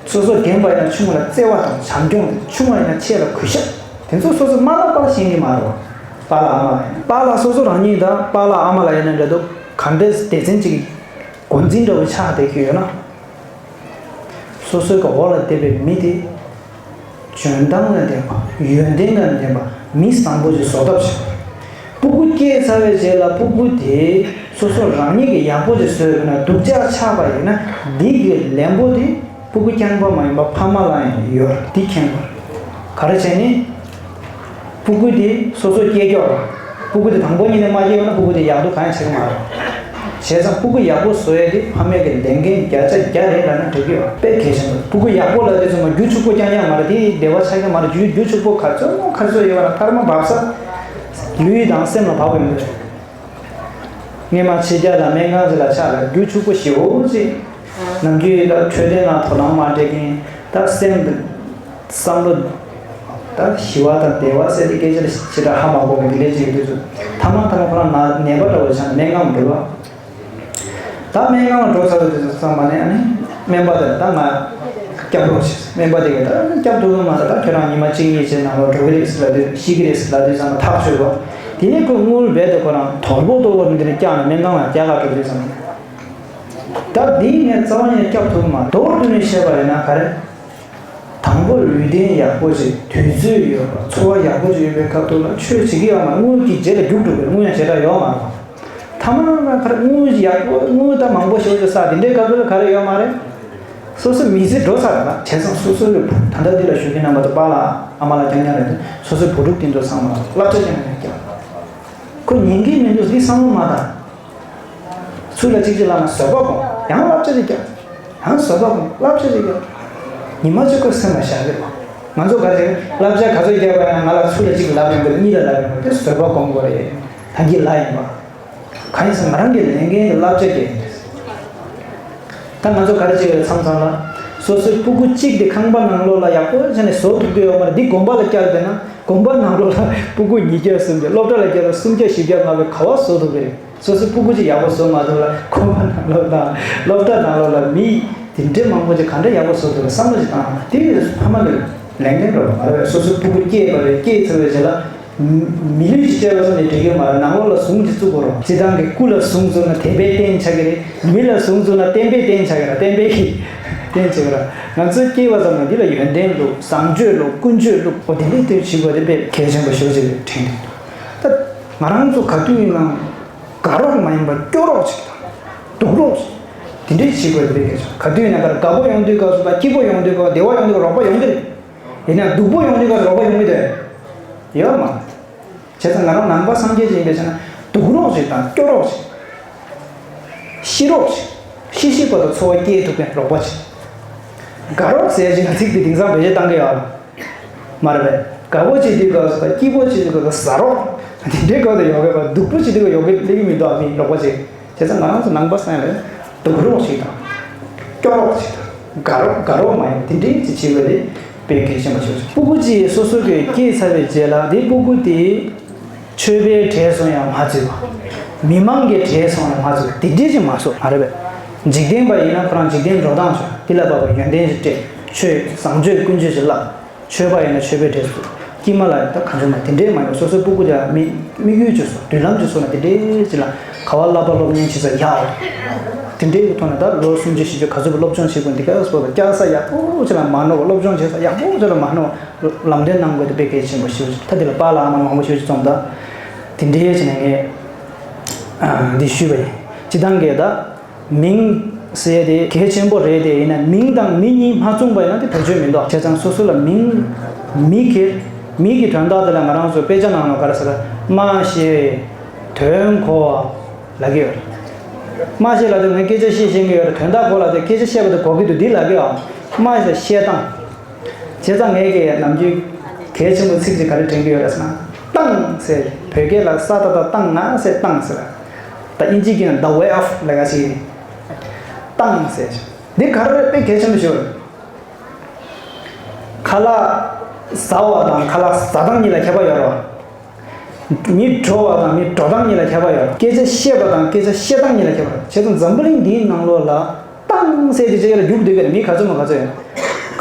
སོ་སོ་རྒན་པ་ཡིན་ན་ཆུང་བ་ལ་བརྩེ་བ་དང་བྱམས་སྐྱོང་དང་། ཆུང་བ་ཡིན་ན་ཆེ་ལ་གུས་ཞབས། དེ་ཚོ་སོ་སོ་མ་ལབ་པར་ཤེས་ཀྱི་མ་རེད། པཱ་ལགས་ཨ་མ་ལགས་ཡིན་ན། པཱ་ལགས་སོ་སོ་རང་ཉིད་དང་པཱ་ལགས་ཨ་མ་ལགས་ཡིན་ན་འདྲ་འདུག་ག་འདྲའི་སྡེ་ཚན་གཅིག་གི་འགོ་འཛིན་འདྲ་བོ་ཆགས་བསྡད་ཀྱི་ཡོད་ན། སོ་སོའི་གི་འོག་ལ་བསྡད་པའི་མི་དེ་འཇོན་ཐང་དང་ལྡན་པ། ཡོན་ཏན་དང་ལྡན་པ། མི་བཟང་པོ་ཞིག་བཟོ་ཐབས་བྱེད་པ། སྤུ་གུ་སྐྱེས་ཚར་བའི་རྗེས་ལ་སྤུ་གུ་དེ་སོ་སོ་རང་ཉིད་ཀྱིས་ཡག་པོ་ཞིག་བཟོས་ཡོད་ན། སྡུག་ཅག་ཆགས་པ་ཡིན་ན་འདི་གི་ལན་པོ་དེ་སྤུ་གུ་རྐྱང་པ་མ་ཡིན་པར་ཕ་མ་ལ་ཡང་ཡོད། འདི་མཁྱེན་དགོས། ག་རེ་བྱས་ནས། སྤུ་གུ་དེ་སོ་སོ་སྐྱེས་ཀྱོག་ར། སྤུ་གུ་དེ་དང་པོ་ཉིད་ནས་མ་སྐྱེས་ཡོད་ན་སྤུ་གུ་དེ་ཡག་སྡུག་གང་ཡང་ཆགས་ཀྱི་མ་རེད། བྱས་ཙང་སྤུ་གུ་ཡག་པོ་བཟོ་ཡས་དེ་ཕ་མས་ཀྱི་ལས་འགན་བརྒྱ་ཆ་བརྒྱ་རེད་ལབ་ན་འགྲིག་གི་ཡོད། དཔེ་གལ་ཆེན་པོ། སྤུ་གུ་ཡག་པོ་ལབ་དུས་ཙམ་པ་རྒྱུ་ཕྱུག་པོ་རྐྱང་རྐྱང་མ་རེད། དེ་བདེ་བ་ཆགས་ཀྱི་མ་རེད། རྒྱུ་རྒྱུ་ཕྱུག་པོ་ག་ཚོད་མོ་ག་ཚོད་ཡོད་པ་ན་ཐར་མ་བབས་ས་ལུས་དང་སེམས་ལ་བབས་ཡོང་གི་རེད། སྔོན་མ་ཕྱི་རྒྱལ་ལ་སྨན་ཁང་ཅིག་ལ་ཆགས་ལ་རྒྱུ་ཕྱུག་པོ་ཞེ་པོ་ཅིག་ནམ་རྒྱུན་ད་འཕྲོད་བསྟེན་ལ་དོ་སྣང་མ་སྤྲད་མཁན། ད་སེམས་བསམ་བློ་ད་ཞི་བ་དང་བདེ་བ་ཟེར་དེ་སྐད་ཆ་ཞེ་དྲག་ཧ་མ་གོ་བའི་དེ་འདྲའི་ཅིག་ཡོད་དུས་ཚོད། ཐ་མ་ཐ་མ་ཁོ་རང་ན་ནད་པ་འདྲ་བོ་ཆགས་ནས་སྨན་ཁང་འགྲོ་བ། ད་སྨན་ཁང་ལ་འགྲོ་ཚར་བའི་དུས་ཚོད་ཙམ་པ་ནས་ཨ་ནི་སྨན་པ་དེ་ལ་ད་ང་སྐྱབས་རོགས་བྱེད། སྨན་པ་དེ་གས་ད་སྐྱབས་ཐུབ་ཀྱི་མ་རེད། ད་ཁྱོད་རང་ཉི་མ་གཅིག་གཉིས་ཅིག་ནང་ལོགས་འགྲོ་གི་རེད་ཟེར་ལབ་དུས། ཤི་གི་རེད་ཟེར་ལབ་དུས་ཙམ་པ་ཐག་ཆོད་པ། དེ་ནས་ཁོས་དངུལ་རྦད་དེ་ཁོ་རང་དོལ་པོ་དོལ་པོ་འདི་འདྲ་བཀྱགས་ནས་སྨན་ཁང་ལ་རྒྱག་ག་འགྲོ་དུས་ཙམ་པ། ད་འདི་ངས་རྩ་བ་ནས་སྐྱབས་ཐུབ་ཀྱི་མ་རེད། མདོར་བསྡུས་ནས་བཤད་པ་ཡིན་ན་ག་རེ། དང་པོ་ལུས་རྟེན་ཡག་པོ་ཅིག་དུས་ཚོད་ཡོད་པ། འཚོ་བ་ཡག་པོ་ཅིག་ཡོད་པའི་སྐབས་དུས་ལ་ཆོས་བྱེད་ཀྱི་ཡོད་མ་རེད། དངུལ་གྱི་རྗེས་ལ་རྒྱུགས་འགྲོ་དགོས། དངུལ་ཡང་ཞེ་དྲག་ཡོད་མ་རེད། ཐ་མ་ན་ག་རེ་དངུལ་ཡག་པོ་དངུལ་ད་མང་པོ་ཞེ་པོ་ཅིག་བསགས་དེ་འདྲའི་སྐབས་དུས་ལ་ག་རེ་ཡོད་མ་རེད། སོ་སོའི་མི་ཚེ་འགྲོ་ཚར་རེད། ད་བྱས་ཙང་སོ་སོའི་ད་ལྟ་འདི་ལ་བཞུགས་མཁན་རྣམ་པ་ཚོ་པཱ་ལགས་ཨ་མ་ལགས་རྐྱང་རྐྱང་རེད་དེ། སོ་སོའི་བུ་ཕྲུག་དེ་ཚོ་ཚང་མ་ལ་བསླབ་བྱ་རྐྱང་རྐྱང་རྒྱག་ཁོ་ཉན་གྱི་མི་འདུག་འདི་བསམ་བློ་མ་བཏང་། ཚུར་ལ་གཅིག་གཅིག་ལབ་ན་བཟོད་པ་སྒོམ། ཡང་བསླབ་བྱ་ཅིག་རྒྱག་ཡང་བཟོད་པ་སྒོམ། བསླབ་བྱ་ཅིག་རྒྱག་ཉི་མ་གཅིག་ཁོའི་སེམས་ལ་བཞག་གི་རེད། ང་ཚོ་ག་རེ་བསླབ་བྱ་ག་ཚོད་རྒྱག་པ་ཡིན་ན་ང་ལ་ཚུར་ལ་གཅིག་ལབ་ཡོང་གི་རེད། གཉིས་ལ་ལབ་ཡོང་གི་རེད། དེ་བཟོད་པ་སྒོམ་དགོས་རེད། ད་གིན་ལབ་ཡིན་པ། གང་ཡིན་ཟེར་ང་རང་གི་ལས་འགན་གྱི་བསླབ་བྱ་རྒྱག་ཡིན། ད་ང་ཚོ་ག་རེ་བྱེད་ཡོད་མཚམས་མཚམས་ལ། སོ་སོའི་སྤུ་གུ་གཅིག་དེ་ཁང་པ་ནང་ལོགས་ལ་ཡག་པོ་བྱས་ནས་བཟོ་ཐུབ་ཀྱི་ཡོད་མ་རེད། འདི་དགོན་པ་ལ་བསྐྱལ་བསྡད་ན་དགོན་པ་ནང་ལོགས་ལ་སྤུ་གུ་ཉིས་བརྒྱ་སུམ་བརྒྱ། སློབ་གྲྭ་ལ་བསྐྱལ་ན་སུམ་བརྒྱ་བཞི་བརྒྱ་ལྔ་བརྒྱ་ག་པར་བཟོ་ཐུབ་ཀྱི་རེད། སོ་སོའི་སྤུ་གུ་གཅིག་ཡག་པོ་བཟོ་མ་ཐུབ་ལ་དགོན་པ་ནང་ལོགས་དང་སློབ་གྲྭ་ནང་ལོགས་ལ་མི་དེ་འདྲའི་མང་པོ་ཅིག་ག་འདྲ་ཡག་པོ་བཟོ་ཐུབ་ལ་བསམ་བློ་ཅིག་བཏང་། དེ་ཕ་མ་གི་ལས་འགན་རེད་པ། སོ་སོའི་སྤུ་གུ་སྐྱེས་པ་རེད། སྐྱེས་ཚར་བའི་རྗེས་ལ། མི་ལུས་ཀྱི་སྐྱེ་བ་ཙམ་ནས་འགྲིག་གི་མ་རེད། ནང་ལོགས་ལ་ཟུངས་ཀྱི་བཙུགས་དགོས་རེད། སྤྱིར་བཏང་གི་སྐུ་ལ་ཟུངས་བཙུགས་ན་བསྟན་པའི་རྟེན་ཆགས་ཀྱི་རེད། མི་ལ་ཟུངས་བཙུགས་ན་བསྟན་པའི་རྟེན་ཆགས་ཀྱི་རེད། བསྟན་པའི་གི་རྟེན་ཆགས་ཀྱི་རེད། ང་ཚོའི་སྐྱེ་བ་ཙམ་ནས་འདི་ལ་ཡོན་ཏན་བླུགས། བཟང་སྤྱོད་བླུགས། ཀུན་སྤྱོད་བླུགས། འོ་དེ་འདྲའི་དེ་བྱེད་དགོས། དེ་དཔེ་གལ་ཆེན་པོ་ཞེ་པོ་ཅིག་དྲན་གྱི་འདུག་ད་ང་རང་ཚོ་ག་དུས་ཡིན་ནའང་དགའ་རོགས་མ་ཡིན་པར་སྐྱོ་རོགས་ཅིག་དང་སྡུག་རོགས་ཅིག་དེ་འདྲའི་བྱེད་དགོས། དེ་དཔེ་གལ་ཆེན། ག་དུས་ཡིན་ན་ག་རེ་དགའ་པོ་ཡོང་དུས་སྐབས་སུ་དང་སྐྱིད་པོ་ཡོང་དུས་སྐབས། བདེ་བ་ཡོང་དུས་སྐབས་རོགས་པ་ཡོང་གི་རེད། ཡིན་ན་སྡུག་པོ་ཡོང་དུས་སྐབས་རོགས་པ་ཡོང་གི་འདུག་ཡོད་མ་རེད། བྱས་ཙང་ང་རང་ནང་པ་སངས་རྒྱས་ཅིག་ཡིན་པའི་ཆ་ནས་སྡུག་རོགས་ཅིག་དང་སྐྱོ་རོགས་ཅིག་ཤི་རོགས་ཅིག་ཤི་ཤི་བར་དུ་འཚོ་བ་སྐྱེལ་ཐུབ་མཁན་རོགས་པ་ཅིག་དགའ་རོགས་ཟེར་ཅིག་ལ་ཚིག་དེ་དེང་སང་བེད་སྤྱོད་བཏང་གི་ཡོད་ལ། མ་རེད་པས། དགའ་པོ་བྱེད་དུས་སྐབས་སུ་དང་སྐྱིད་པོ་བྱེད་དུས་སྐབས་སུ་ཟ་རོགས། དེ་འདྲའི་སྐབས་དུ་ཡོད་གི་པ། སྡུག་པོ་བྱེད་དུས་སྐབས་ཡོད་གི་སླེབས་ཀྱི་མི་འདུག་ཨ་མི་རོགས་པ་ཅིག་བྱས་ཙང་ང་རང་ཚོ་ནང་པ་སངས་ལ་སྡུག་རོགས་ཤིག་དང་། སྐྱོ་རོགས་ཤིག་དང་། དགའ་རོགས་དགའ་རོགས་མ་ཡིན་དེ་འདྲའི་ཅིག་བྱེད་དགོས་དེ་དཔེ་གལ་ཆེན་པོ་ཞིག་རེད། སྤུ་གུ་གཅིག་སོ་སོ་གིས་སྐྱེས་ཚར་བའི་རྗེས་ལ་དེ་སྤུ་གུ་དེ་ཆོས་པའི་གྲས་སུ་ཡང་མ་ཚུད་པ། མི་མང་གི་གྲས་སུ་ཡང་མ་ཚུད་པ་དེ་འདྲའི་ཅིག་མ་བཟོ། མ་རེད་པས། འཇིག་རྟེན་པ་ཡིན་ན་ཁོ་རང་འཇིག་རྟེན་འགྲོ་སྟངས་ཆོས་དེ་ལ་བབ་པའི་ཡོན་ཏན་ཅིག་སྤྲད། ཆོས་བཟང་སྤྱོད་ཀུན་སྤྱོད་ཅིག་བསླབ། ཆོས་པ་ཡིན་ན་ཆོས་པའི་གྲས་སུ། དཀྱུས་མ་ལ་ད་གང་བྱུང་མ་དེ་འདྲའི་མ་ཡོང་། སོ་སོའི་སྤུ་གུ་དེ་ལ་དམིགས་དམིགས་ཡུལ་ཅིག་བཟོ། མདུན་ལམ་ཅིག་བཟོ་ན་དེ་འདྲའི་ཅིག་ལ་ ག་བ་བསླབ་པ་སློབ་གཉེར་བྱེད་ས་ཡག་རེད། དེ་འདྲའི་གི་ཐོག་ནས་ད་ལོ་སུམ་ཅུ་བཞི་བཅུ་ག་ཚོད་པ་སློབ་སྦྱོང་བྱེད་དགོས་འདི་ག་སྤོ་བ་སྐྱག་ས་ཡག་པོ་ཅིག་ལ་མ་ནོར་བ། སློབ་སྦྱོང་བྱེད་ས་ཡག་པོ་ཅིག་ལ་མ་ནོར་བ། ལམ་སྟོན་གནང་དགོས་དེ་དཔེ་གལ་ཆེན་པོ་ཞེ་པོ་ཅིག་ད་དེ་ལ་པཱ་ལགས་ཨ་མ་མང་པོ་ཞེ་པོ་ཅིག་འཛོམས། ད་དེ་འདྲའི་བྱས་ནས་ངས་འདི་ཞུས་པ་ཡིན། སྤྱི་བཏང་གི་ད། མིང་ཟེར་དེ་གལ་ཆེན་པོ་རེད། དེ་ཡིན་ན་མིང་དང་མི་གཉིས་མ་མཚུངས་པ་ཡིན་ན་དེ་བེད་སྤྱོད་མི་འདུག་བྱས་ཙང་སོ་སོ་ལ་མིང་། མི་གི། མི་གི་དོན་དག་དེ་ལ་ང་རང་ཚོ་དཔེ་ཆ་ནང་ལ་ག་རེ་ཟེར། སྨྲ་ཤེས། དོན་གོ་བ། ལབ་ཀྱི་ཡོད་རེད། སྨྲ་ཤེས་ལབ་དུས་ངས་སྐད་ཆ་བཤད་ཤེས་ཀྱི་ཡོད་རེད། དོན་དག་གོ་ལབ་དུས་སྐད་ཆ་བཤད་པ་དེ་གོ་གི་འདུག་འདི་ལབ་ཀྱི་ཡོད། སྨྲ་ཤེས་བཤད་སྟངས། བྱས་ཙང་ངས་ཀྱི་ནམ་རྒྱུན་གལ་ཆེན་པོ་ཚིག་ཅིག་ག་རེ་དྲན་གྱི་ཡོད་རེད་ཟེར་ན། ཏང་ཟེར། བོད་སྐད་ལ་ས་ཏ་བཏགས་སྟ་ང་ཟེར་ཏང་ཟེར། ད་ཨིན་ཇི་སྐད་ན་the way of ལབ་ཡ་ཞིག་ཡིན། ཏང་ཟེར། འདི་ག་རེ་དཔེ་གལ་ཆེན་པོ་ཞིག་རེད། ཁ་ལག་ཟ་བ་དང་ཁ་ལག་ཟ་སྟངས་གཉིས་ལ་ཁྱད་པར་ཡོད་རེད་བ། མི་འགྲོ་བ་དང་མི་འགྲོ་སྟངས་གཉིས་ལ་ཁྱད་པར་ཡོད་རེད། སྐད་ཆ་བཤད་པ་དང་སྐད་ཆ་བཤད་སྟངས་གཉིས་ལ་ཁྱད་པར་ཡོད། བྱས་ཙང་འཛམ་བུ་གླིང་འདིའི་ནང་ལོགས་ལ། ཏང་ཟེར་དེ་ཅིག་ལ་རྒྱུག་བསྡད་པའི་མི་ག་ཚོད་མང་ག་ཚོད་ཡོད།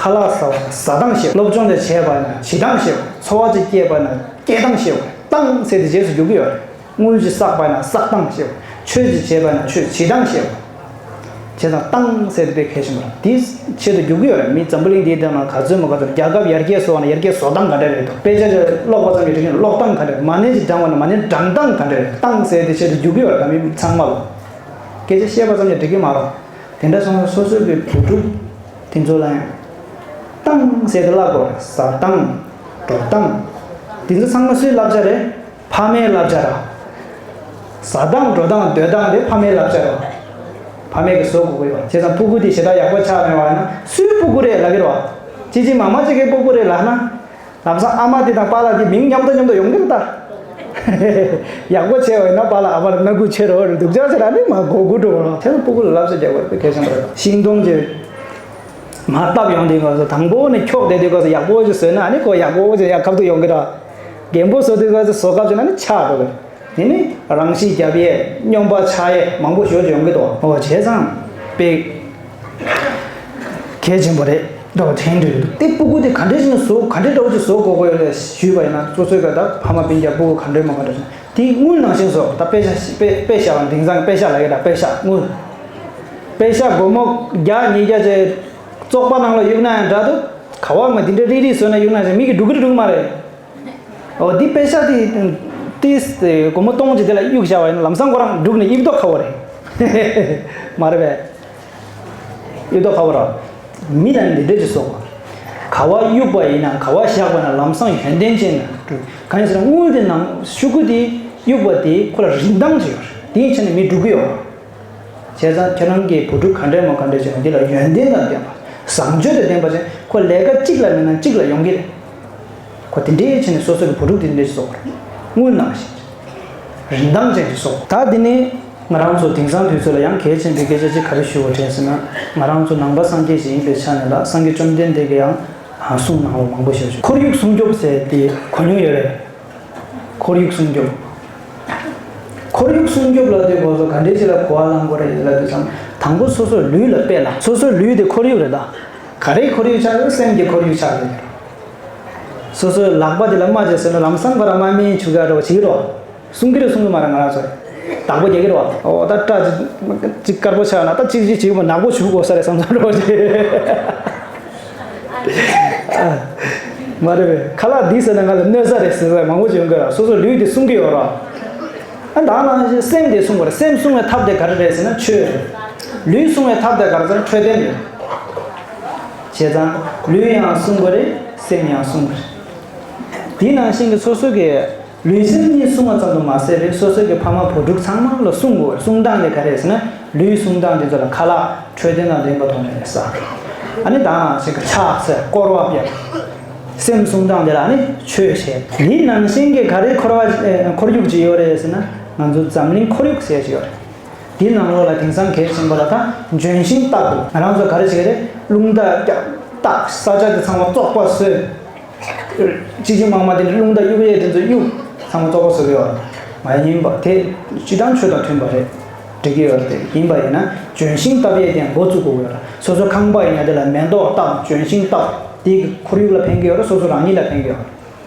ཁ་ལག་ཟ་བ་ཟ་སྟངས་ཤེས། སློབ་སྦྱོང་དེ་བྱས་པ་ན་བྱེད་སྟངས་ཤེས། འཚོ་བ་ཅིག་སྐྱེལ་པ་ན་སྐྱེལ་སྟངས་ཤེས། ཏང་ཟེར་དེ་རྗེས་སུ་རྒྱུག་གི་ཡོད་རེད། དངུལ་ཅིག་བསགས་པ་ན་བསགས་སྟངས་ཤེས། ཆོས་ཅིག་བྱས་པ་ན་ཆོས་བྱེད་སྟངས་ཤེས། བྱས་ཙང་ཏང་ཟེར་དེ་དཔེ་གལ་ཆེན་པོ་རེད། དེའི་ཆེད་དུ་རྒྱུག་གི་ཡོད་རེད། མི་འཛམ་བུ་གླིང་འདིའི་སྟེང་ན་ག་ཚོད་མང་ག་ཚོད། རྒྱལ་ཁབ་ཡར་རྒྱས་བཟོ་བ་ན་ཡར་རྒྱས་བཟོ་སྟངས་ག་འདྲ་རེད་འདུག་དཔེ་ཆ་ཅིག་ཀློག་པ་ཙམ་གྱིས་འགྲིག་གི་མ་རེད། ཀློག་སྟངས་ག་འདྲ་རེད། མ་ཎི་ཅིག་བགྲང་བ་ན་མ་ཎི་བགྲང་སྟངས་ག་འདྲ་རེད། ཏང་ཟེར་དེ་ཆེད་དུ་རྒྱུག་གི་ཡོད་རེད། ད་མི་ཚང་མ་ལ་སྐད་ཆ་བཤད་པ་ཙམ་གྱིས་འགྲིག་གི་མ་རེད། དེ་འདྲ་སོང་ན་སོ་སོའི་གི་བུ་ཕྲུག་དེ་ཚོ་ལ་ཡང་ཏང་ཟེར་དེ་བསླབ་དགོས་རེད། ཟ་སྟངས། འགྲོ་སྟངས། དེ་ཚོ་ཚང་མ་སུའི་བསླབ་བྱ་རེད། ཕ་མའི་བསླབ་བྱ་རེད། ཟ་སྟངས་འགྲོ་སྟངས་སྡོད་སྟངས་དེ་ཕ་མའི་བསླབ་བྱ་རེད། ཕ་མས་གི་བཟོ་དགོས་ཀྱི་ཡོད། བྱས་ཙང་སྤུ་གུ་དེ་ཞེ་དྲག་ཡག་པོ་ཆགས་མེད་པ་ཡིན་ན་སུའི་སྤུ་གུ་རེད་ལབ་ཀྱི་རེད་བ། ཅི་ཅི་མ་མ་ཅིག་གི་སྤུ་གུ་རེད་ལབ་ན། ལམ་སང་ཨ་མ་དེ་དང་པཱ་ལགས་དེ་མིང་མཉམ་དུ་མཉམ་དུ་ཡོང་གི་རེད་ད། ཡག་པོ་བྱས་པ་ཡིན་ན་པཱ་ལགས་ཨ་མ་ལ་སྣ་ཁུག་ཆེ་རོ་རེད། སྡུག་ཅག་ཆེ་ར་ནི་མ་གོ་གུ་འགྲོ་རོ། དེ་ནི་སྤུ་གུ་ལ་བསླབ་བྱ་རྒྱག་དགོས་རེད། དཔེ་གལ་ཆེན་པོ་རེད། ཤིང་སྡོང་ཅིག་མར་བཏབ་ཡོང་དུས་སྐབས་སུ་དང་པོ་ནས་འཁྱོག་བསྡད་དུས་སྐབས་སུ་ཡག་པོ་ཅིག་བཟོས་ན་ཨ་ནི་ཁོ་ཡག་པོ་ཅིག་ཡར་ཁ་ཐུག་ཡོང་གི་རེད། རྒན་པོ་བཟོ་དུས་སྐབས་སུ་བཟོ་སྐབས་ཅིག་ན་ནི་ཆག་འགྲོ་གི་རེད། དེ་ནི་རང་ཤི་རྒྱབ་ཡས་སྨྱོན་པ་ཆགས་ཡས་མང་པོ་ཞེ་པོ་ཅིག་ཡོང་གི་འདུག་འོ་བྱས་ཙང་དཔེ་གལ་ཆེན་པོ་རེད་འདྲ་བ་དྲན་འདུག་དེ་སྤུ་གུ་དེ་ག་འདྲས་ཅིག་ནས་བཟོ་ག་འདྲས་འདྲ་བོ་ཅིག་བཟོ་དགོས་ཀྱི་ཡོད་རེད་ཞུས་པ་ཡིན་ན། སོ་སོའི་ག་ད་ཕ་མ་སྤུན་ཀྱག་སྤུ་གུ་ག་འདྲས་མ་ག་འདྲས་ཅིག་དེ་དངུལ་ནང་བཞིན་བཟོ། ད་དཔེ་ཆ་དཔེ་དཔེ་བཞག་པ་དེང་སང་དཔེ་ཤག་ལབ་ཡོད་ད། དཔེ་ཤག་དངུལ། དཔེ་ཤག་སྒོར་མོ་བརྒྱ་ཉིས་བརྒྱ་ཅིག་བཙོག་པ་ནང་ལ་གཡུག་ན་ཡང་འདྲ་འདུག་ག་བ་མ་དེ་འདྲས་རིལ་རིལ་བཟོས་ན་གཡུག་ན་ཅིག་མི་གིས་འགྲོ་གི་རེད་འགྲོ་གི་མ་རེད། འོ་འདི་དཔེ་ཤག་དེ་དེ་སྒོར་མོ་སྟོང་གཅིག་དེ་ལ་གཡུག་བཞག་པ་ཡིན་ན་ལམ་སང་ཁོ་རང་འགྲུག་ནས་གཡུག་མདོག་ཁ་པོ་རེད། མ་རེད་པས། གཡུག་མདོག་ཁ་པོ་རེད། མི་ལ་འདི་འདྲས་ཅིག་བཟོ་དགོས། ག་བ་གཡུག་པ་ཡིན་ན་ག་བ་བཞག་པ་ན་ལམ་སང་ཡོན་ཏན་ཅན་ལ་འགྲུབ། གང་ཡིན་ཟེར་ན་དངུལ་དེ་ནང་ཤོག་གུ་དེ་གཡུག་པ་དེ་ཁོ་ལ་རིན་ཐང་ཅིག་ཡོད་རེད། དེའི་ཆ་ནས་མི་འགྲུབ་ཀྱི་ཡོད་རེད། བྱས་ཙང་ཁྱེད་རང་གི་བུ་ཕྲུག་ག་འདྲས་མོ་ག་འདྲས་བྱས་ན་འདི་ལ་ཡོན་ཏན་དང་ལྡན་པ། བཟང་སྤྱོད་དང་ལྡན་པ་བྱས་ཁོ་ལས་ཀ་གཅིག་ལ་མིན་ན་གཅིག་ལ་ཡོང་གི་རེད། ཁོ་དེ་འདྲས་བྱས་ནས་སོ་སོ་གི་བུ་ཕྲུག་དེ་འདྲས་བཟོ་དགོས་རེད། དངུལ་ནང་བཞིན་རིན་ཐང་ཅན་ཞིག་བཟོ་དགོས། ད་འདི་ནི་ང་རང་ཚོ་དེང་སང་དུས་ཚོད་ལ་ཡང་གལ་ཆེན་པོའི་སྐད་ཆ་གཅིག་ག་རེ་ཞུ་དགོས་དྲན་ཟེར་ན། ང་རང་ཚོ་ནང་པ་སངས་རྒྱས་ཤིག་ཡིན་པའི་ཆ་ནས་ལ་སངས་རྒྱས་བཅོམ་ལྡན་འདས་ཀྱིས་ཡང་གསུང་གནང་བ་མང་པོ་ཞིག་ཡོད། ཁོར་ཡུག་སྲུང་སྐྱོབ་ཟེར་དེ་གོ་མྱོང་ཡོད་རེད། ཁོར་ཡུག་སྲུང་སྐྱོབ། ཁོར་ཡུག་སྲུང་སྐྱོབ་ལབ་དུས་ཁོ་ཚོ་ག་འདྲས་ཅིག་ལ་གོ་བ་བླང་དགོས་རེད་ལབ་དུས་ཙམ། དང་པོ་སོ་སོའི་ལུས་ལ་དཔེ་ལ། སོ་སོའི་ལུས་དེ་ཁོར་ཡུག་རེད་ད། ག་རེའི་ཁོར་ཡུག་ཆགས་ཡོད། སེམས་ཀྱི་ཁོར་ཡུག་ཆགས་ཡོད། སོ་སོའི་ལག་པ་དེ་ལ་རྨ་བྱས་ཟེར་ན་ལམ་སང་ཁོ་རང་རྨ་སྨན་བྱུག་ག་འགྲོ་བ་བྱེད་ཀྱི་རེད་བ། སྲུང་གི་རེད་སྲུང་གི་མ་རེད། ང་རང་ཚོ་བདག་པོ་རྒྱག་གི་རེད་བ། འོ་ད་སྐྲ་ཅིག་དཀར་པོ་ཆགས་ན་ད་གཅིག་གཅིག་བྱེད་ཀྱི་མ། ནག་པོ་བྱུག་དགོས་ས་རེད་བསམ་བསམ་འགྲོ་བ་བྱེད། མ་རེད་པས། ཁ་ལག་འདི་ཟ་ན་ང་ལ་གནོད་ས་རེད་ཟེར་ས་མང་པོ་ཅིག་ཡོང་གི་རེད། སོ་སོ་ལུས་དེ་སྲུང་གི་ཡོད་རེད། ཨ་ད་ནང་བཞིན་སེམས་དེ་སྲུང་དགོས་རེད། སེམས་སྲུང་བའི་ཐབས་དེ་ག་རེ་རེད་ཟེར་ན་ཆོས་རེད། ལུས་སྲུང་བའི་ཐབས་དེ་ག་རེ་ཟེར་ན་འཕྲོད་བསྟེན་རེད། བྱས་ཙང་ལུས་ཡང་སྲུང་དགོས་རེད། སེམས་ཡང་སྲུང་དགོས་རེད། དེ་ནང་བཞིན་གྱི་སོ་སོ་གི་ལུས་སེམས་གཉིས་སྲུང་བ་ཙམ་དུ་མ་ཟད་པའི་སོ་སོ་གི་ཕ་མ་བུ་ཕྲུག་ཚང་མ་ལ་སྲུང་དགོས། སྲུང་སྟངས་དེ་ག་རེ་རེད་ཟེར་ན་ལུས་སྲུང་སྟངས་དེ་ཚོ་ལ་ཁ་ལག་འཕྲོད་བསྟེན་དང་ལྡན་པ་ཐོག་ནས་ཟ། ཨ་ནི་ད་ནང་བཞིན་གྱི་ཕྱག་འཚལ་སྐོར་བ་ཕེབས། སེམས་སྲུང་སྟངས་དེ་ལ་ཨ་ནི་ཆོས་བྱེད། འདི་ནང་བཞིན་གྱི་ག་རེ་འཁོར་བ་ཨེ་ཁོར་ཡུག་ཅིག་ཡོད་རེད་ཟེར་ན་ང་ཚོ་འཛམ་གླིང་ཁོར་ཡུག་ཟེར་ཅིག་ཡོད་རེད། འདི་ནང་ལོགས་ལ་དེང་སང་གལ་ཆེན་པོ་ལ་ད་ལྗོན་ཤིང་བཏབ་འདུག་ང་རང་ཚོ་ག་རེ་བྱེད་ཀྱི་རེད། རླུང་རྟ་རྒྱག་བཏབ། ས་ཆ་དེ་ཚང་མ་བཙོག་པ་བཟོས། གཅིག་གཅིག་མང་མང་དེ་འདྲ་རླུང་རྟ་གཡུག་ཡས་དེ་ཚོ་གཡུག་ཚང་མ་བཙོག་པ་བཟོ་གི་ཡོད་རེད། མ་ཡིན་པ་དེ་སྤྱི་བཏང་ཆོས་དང་མཐུན་པ་རེད། འགྲིག་གི་ཡོད་རེད། དེ་ཡིན་པ་ཡིན་ན་ལྗོན་ཤིང་བཏབ་ཡས་དེ་ཡང་འགོ་བཙུགས་དགོས་ཀྱི་ཡོད་རེད། སོ་སོ་ཁང་པ་ཡིན་ན་དེ་ལ་མེ་ཏོག་བཏབ། ལྗོན་ཤིང་བཏབ། དེ་གི་ཁོར་ཡུག་ལ་ཕན་གི་ཡོད་རེད། སོ་སོ་རང་ཉིད་ལ་ཕན་གི་ཡོད་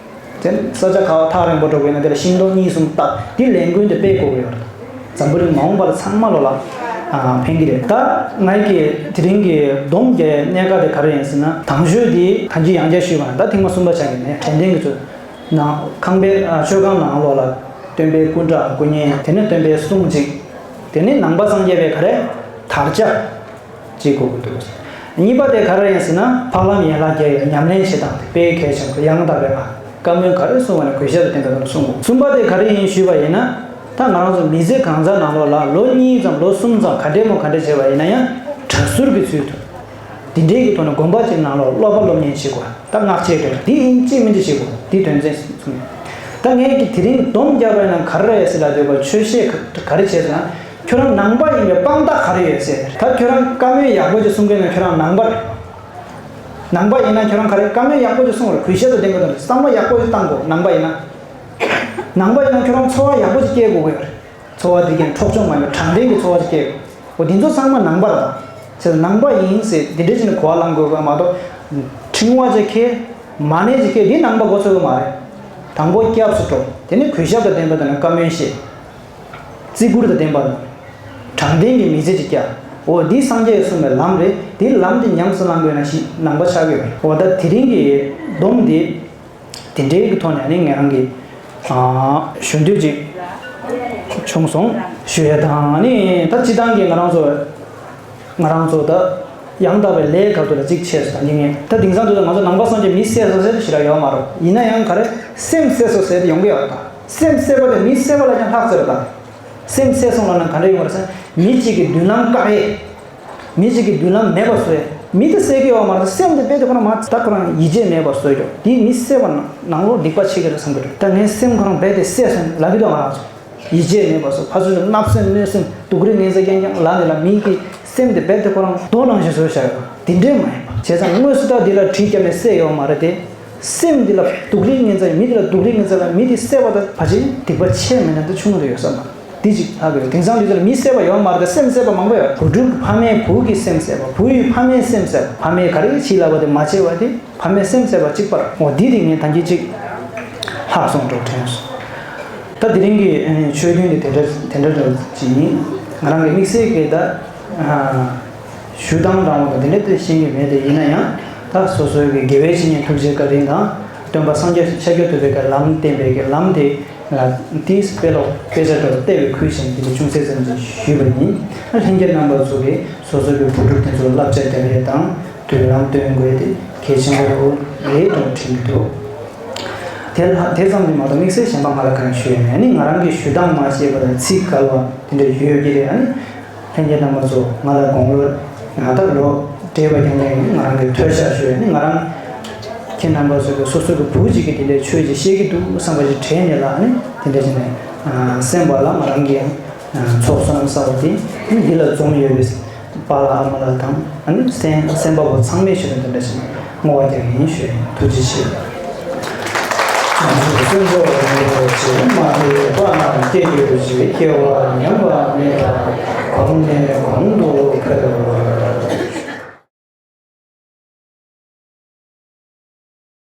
རེད། དེ་ས་ཆ་ག་བ་ཐག་རིང་པོ་འགྲོ་དགོས་ན་དེ་ལ་ཤིང་སྡོང་གཉིས་གསུམ་བཏབ། དེ་ལས་འགུལ་དེ་སྤེལ་དགོས་ཀྱི་ཡོད་རེད། འཛམ་བུ་གླིང་མ་འོངས་པ་ལ་ཚང་མ་ལོ་ལ་ཨ་ཕན་གྱི་རེད། ད་ངའི་གི་དེ་རིང་གི་སྡོམ་རྒྱག་གནད་འགག་དེ་ག་རེ་ཡིན་ཟེར་ན། དང་ཤོས་དེ་ད་གིན་ཡང་བསྐྱར་ཞུས་པ་ན། ད་ཐེངས་མ་གསུམ་པ་ཆགས་ཀྱི་ནས་དྲན་རྟེན་གྱི་ཚུལ་ནང་ཁང་པའི་ཨ་མཆོད་ཁང་ནང་ལོགས་ལ་སྟོན་པའི་སྐུ་འདྲ་སྐུ་བརྙན། དེ་ནས་སྟོན་པའི་གསུང་གཅིག་དེ་ནས་ནང་པ་སངས་རྒྱས་པའི་ག་རེ་དར་ཆ་གཅིག་དགོས་ཀྱི་འདུག་གཉིས་པ་དེ་ག་རེ་ཡིན་ཟེར་ན། འཕགས་ལམ་ཡན་ལག་བརྒྱད་ཡི་ཉམས་ལེན་བྱེད་སྟངས་དེ་དཔེ་གལ་ཆེན་པོ། ཡང་དག་པའི་ལམ་བཀའ་མོལ་ག་རེ་གསུངས་པ་ནས་གུས་ཞབས་དང་ལྡན་པའི་ཐོག་ནས་གསུང་དགོས། གསུམ་པ་དེ་ག་རེ་ཡིན་ཞུས་པ་ཡིན་ན། ད་ང་རང་ཚོ་མི་ཚེ་གང་ཟག་ནང་ལོགས་ལ་ལོ་གཉིས་ཙམ་ལོ་གསུམ་ཙམ་ག་འདྲས་མོ་ག་འདྲས་བྱས་པ་ཡིན་ན་ཡང་གྲྭ་ཟུར་གྱི་ཚུལ་དུ། འདི་འདྲའི་གི་ཐོག་ནས་དགོན་པ་གཅིག་ནང་ལོགས་སློབ་པ་སློབ་གཉེར་བྱེད་དགོས། ད་སྔགས་ཆེ་དྲགས་འདི་ཡིན་གཅིག་མིན་གཅིག་བྱེད་དགོས། འདི་དོན་ཚན་གསུམ། ད་ངས་ཀྱི་དེ་རིང་སྡོམ་རྒྱག་པ་ཡིན་ན་ག་རེ་རེད་ཟེར་ལབ་དུས་སྐབས་ཆོས་བཤད་ག་རེ་བྱས་ཟེར་ན། ཁྱོད་རང་ནང་པ་ཡིན་པའི་དཔང་རྟགས་ག་རེ་ཡོད་ཟེར། ད་ཁྱོད་རང་བཀའ་མོལ་ཡག་པོ་ཅིག་གསུང་མཁན་ན་ཁྱོད་རང་ནང་པ་རེད། ནང་པ་ཡིན་ན་ཁྱོད་རང་ག་རེ་བཀའ་མོལ་ཡག་པོ་ཅིག་གསུང་རེད། གུས་ཞབས་དང་ལྡན་པ་དང་བསམ་བློ་ཡག་པོ་ཅིག་བཏང་དགོས། ནང་པ་ཡིན་ན། ནང་པ་ཡིན་ན་ཁྱོད་རང་འཚོ་བ་ཡག་པོ་ཅིག་སྐྱེལ་དགོས་ཀྱི་ཡོད་རེད། འཚོ་བ་དེ་གའི་འཕྲོག་བཅོམ་མ་ཡིན་པའི་དྲང་བདེན་གྱི་འཚོ་བ་ཅིག་སྐྱེལ་དགོས། འོ་འདི་ཚོ་ཚང་མ་ནང་པ་རེད། ད་ནང་པ་ཡིན་ཟེར་འདི་འདྲ་ཅིག་ནས་གོ་བ་བླང་དགོས་པ་མ་གཏོགས། ཕྲེང་བ་ཅིག་འཁྱེར། མ་ཎི་ཅིག་འཁྱེར། འདི་ནང་པ་འགོ་ཚུགས་ཀྱི་མ་རེད། དང་པོ་སྐྱབས་སུ་འགྲོ། དེ་ནས་གུས་ཞབས་དང་ལྡན་པ་དང་བཀའ་མོལ་བཤད། བརྩི་བཀུར་དང་ལྡན་པ་དང་། དྲང་བདེན་གྱི་མི་ཚེ་ཅིག་སྐྱེལ། འོ་འདི་སངས་རྒྱས་ཀྱིས་གསུངས་པའི་ལམ་རེད། འདི་ལམ་འདི་ཉམས་སུ་བླང་དགོས་ན་ཞིག་ནང་པ་ཆགས་ཀྱི་ཡོད་རེད། འོ་ད་དེ་རིང་གི་སྡོམ་འདི་དེ་འདྲའི་གི་ཐོག་ནས་ནི་ངས་རང་གི་ཨ་ཞུ་འདོད་ཅིག་བྱུང་སོང་ཞུ་ཡ་དང་། ནི་ད་སྤྱི་བཏང་གི་ང་རང་ཚོ་ང་རང་ཚོ་ད་ཡང་དག་པའི་ལས་སྐབས་དུ་ལ་གཅིག་ཆེ་སོང་། ད་འདི་ངས་ད་དེང་སང་དུ་ང་ཚོ་ནང་པ་སངས་རྒྱས་མི་བསད་སོང་ཟེར་ཞེ་དྲག་ཡོད་མ་རེད། ཡིན་ན་ཡང་ག་རེ་སེམས་བསད་སོང་ཟེར་ཡོང་གི་ཡོད་རེད། ད་སེམས་བསད་པ་དེ་མི་བསད་པ་ལ་ཀྱང་ལྷག་ཟེར་རེད། ད་སེམས་བསད་སོང་ལབ་ན་ག་འདྲ་ཡོང་བ་རེད་ཟེར་ན། མི་གཅིག་གི་མདུན་ལམ་བཀག་ཡས། མི་གཅིག་གི་མདུན་ལམ་མེད་པ་བཟོ་ཡས། མི་དེ་བསད་ཀྱི་ཡོད་མ་རེད། སེམས་དེ་རྦད་དེ་ཁོ་རང་མ་ད་ཁོ་རང་ཡིད་ཆེས་མེད་པ་བཟོས་ཀྱོག་དེ་མི་བསད་པ་ནང་ལོགས་སྡིག་པ་ཆེ་གི་རེད་བསམ་གི་འདུག་ད་ངའི་སེམས་ཁོ་རང་རྦད་དེ་བསད་སོང་ལབ་ཀྱི་འདུག་ང་རང་ཚོ་ཡིད་ཆེས་མེད་པ་བཟོ། ཕར་ཚུར་བརྣབ་སེམས་གནོད་སེམས་སྡུག་རུས་ངན་ཚད་རྐྱང་རྐྱང་ལབ་ནས་ལ་མི་གི་སེམས་དེ་རྦད་དེ་ཁོ་རང་རྡོ་ནང་བཞིན་བཟོས་བཞག་ཡོད། དེ་འདྲས་མ་ཡིན་པ་བྱས་ཙང་དངོས་སུ་ད་འདི་ལ་གྲི་བརྒྱབ་ནས་བསད་ཡོད་མ་རེད་དེ། སེམས་འདི་ལ་སྡུག་རུས་ངན་ཚད་མི་འདི་ལ་སྡུག་རུས་ངན་ཚད་ལ་མི་འདི་བསད་པ་ད་ཕལ་ཆེར་སྡིག་པ་ཆེ་མེད་ན་ད་ཆུང་དུ་ཡོད་ས་མ་རེད། འདི་གཅིག་ལྷག་གི་རེད། དེང་སང་འདི་ཚོ་ལ་མི་བསད་པ་ཡོད་མ་རེད་དེ་སེམས་བསད་པ་མང་པོ་ཡོད། བུ་ཕྲུག་ཕ་མས་བུ་གི་སེམས་བསད་པ། བུ་ཡིས་ཕ་མའི་སེམས་བསད་པ། ཕ་མས་ག་རེ་བྱེད་ལབ་པ་དེ་མ་བྱས་པ་དེ་ཕ་མའི་སེམས་བསད་པ་གཅིག་པར། འོ་འདི་དེ་ངས་ད་གིན་གཅིག་ལྷག་སོང་འགྲོ་དྲན་སོང་། ད་དེ་རིང་གི་ཨ་ནི་ཆོས་ཐུན་དེ་དེ་འདྲ་དེ་འདྲ་འདྲ་ཅིག་ཡིན། ང་རང་གི་དམིགས་བསལ་གྱི་ད་ཨ། ཞུ་སྟངས་དང་དེ་འདྲ་དེ་ཤེས་ཀྱི་མེད་དེ། ཡིན་ན་ཡང་ད་སོ་སོའི་གི་དགེ་བའི་བཤེས་གཉེན་ཐུགས་རྗེ་བཀའ་དྲིན་དང་། སྟོན་པ་སངས་རྒྱས་ཤཱཀྱ་ཐུབ་པའི་གི་ལམ་བསྟན་པའི་གི་ལམ་དེ་ལ་དེའི་དཔེ་ཀློག་དཔེ་ཆ་འདྲ་བོ་བལྟས་པའི་ཁུལ་བྱས་ནས་དེ་འདྲ་ཅུང་ཟད་ཙམ་ཅིག་ཞུས་པ་ཡིན། ལྷན་རྒྱས་རྣམ་པ་ཚོ་གིས་སོ་སོའི་གི་བུ་ཕྲུག་དེ་ཚོར་བསླབ་བྱ་རྒྱག་ཡས་དང་མདུན་ལམ་སྟོན་དགོས་དེ་གལ་ཆེན་པོ་རེད་དྲན་གྱི་འདུག་དེ་ལ་དེ་ཙམ་གྱིས་མ་གཏོགས་དམིགས་བསལ་གཞན་པ་ང་ལ་གང་ཞུ་ཡས་མེད། ཨ་ནི་ང་རང་གི་ཞུ་སྟངས་མ་ཤེས་པ་དང་ཚིག་འགལ་བ་དེ་འདྲ་ཡོད་ཀྱི་རེད། ཨ་ནི་ལྷན་རྒྱས་རྣམ་པ་ཚོ་ང་ལ་དགུང་ལོ་ང་ལྟར་ལོ་བགྲེས་པ་རྐྱང་རྐྱང་ཡིན། ང་རང་གི་ཐོས་བཤད་ཞུ་ཡས་ནི་ང་རང་ཁྱེད་རྣམ་པ་ཚོ་གི་སོ་སོ་གི་བུ་གཅིག་གི་དེ་འདྲའི་ཆོས་ཅིག་བཤད་ཀྱི་འདུག་བསམ་པ་ཞིག་དྲན་ནས་ལ་ཨ་ནི་དེ་འདྲ་བྱས་ནས་སེམས་པ་ལ་ང་རང་གི་ཡང་ཚོགས་བསོད་ནམས་གསར་པ་དེ་ཨ་ནི་འདི་ལ་འཛོམས་ཡོད་པའི་པཱ་ལགས་ཨ་མ་ལགས་དང་ཨ་ནི་སེམས་སེམས་པ་པོ་ཚང་མའི་ཆེད་དུ་འདི་འདྲ་བྱས་ནས་བསྔོ་བ་རྒྱག་གི་ཡིན་ཞུ་ཡིན། ཐུགས་རྗེ་ཆེ། ང་ཚོ་སེམས་ཚོར་རིང་པོ་ཞིག་མ་ཕེབས་པ་རྣམས་སྐྱེ་འགྱུར་ཞིག་སྐྱེ་བ་ཉམས་པ་མེད་པར་གོང་ནས་གོང་དུ་འཕེལ།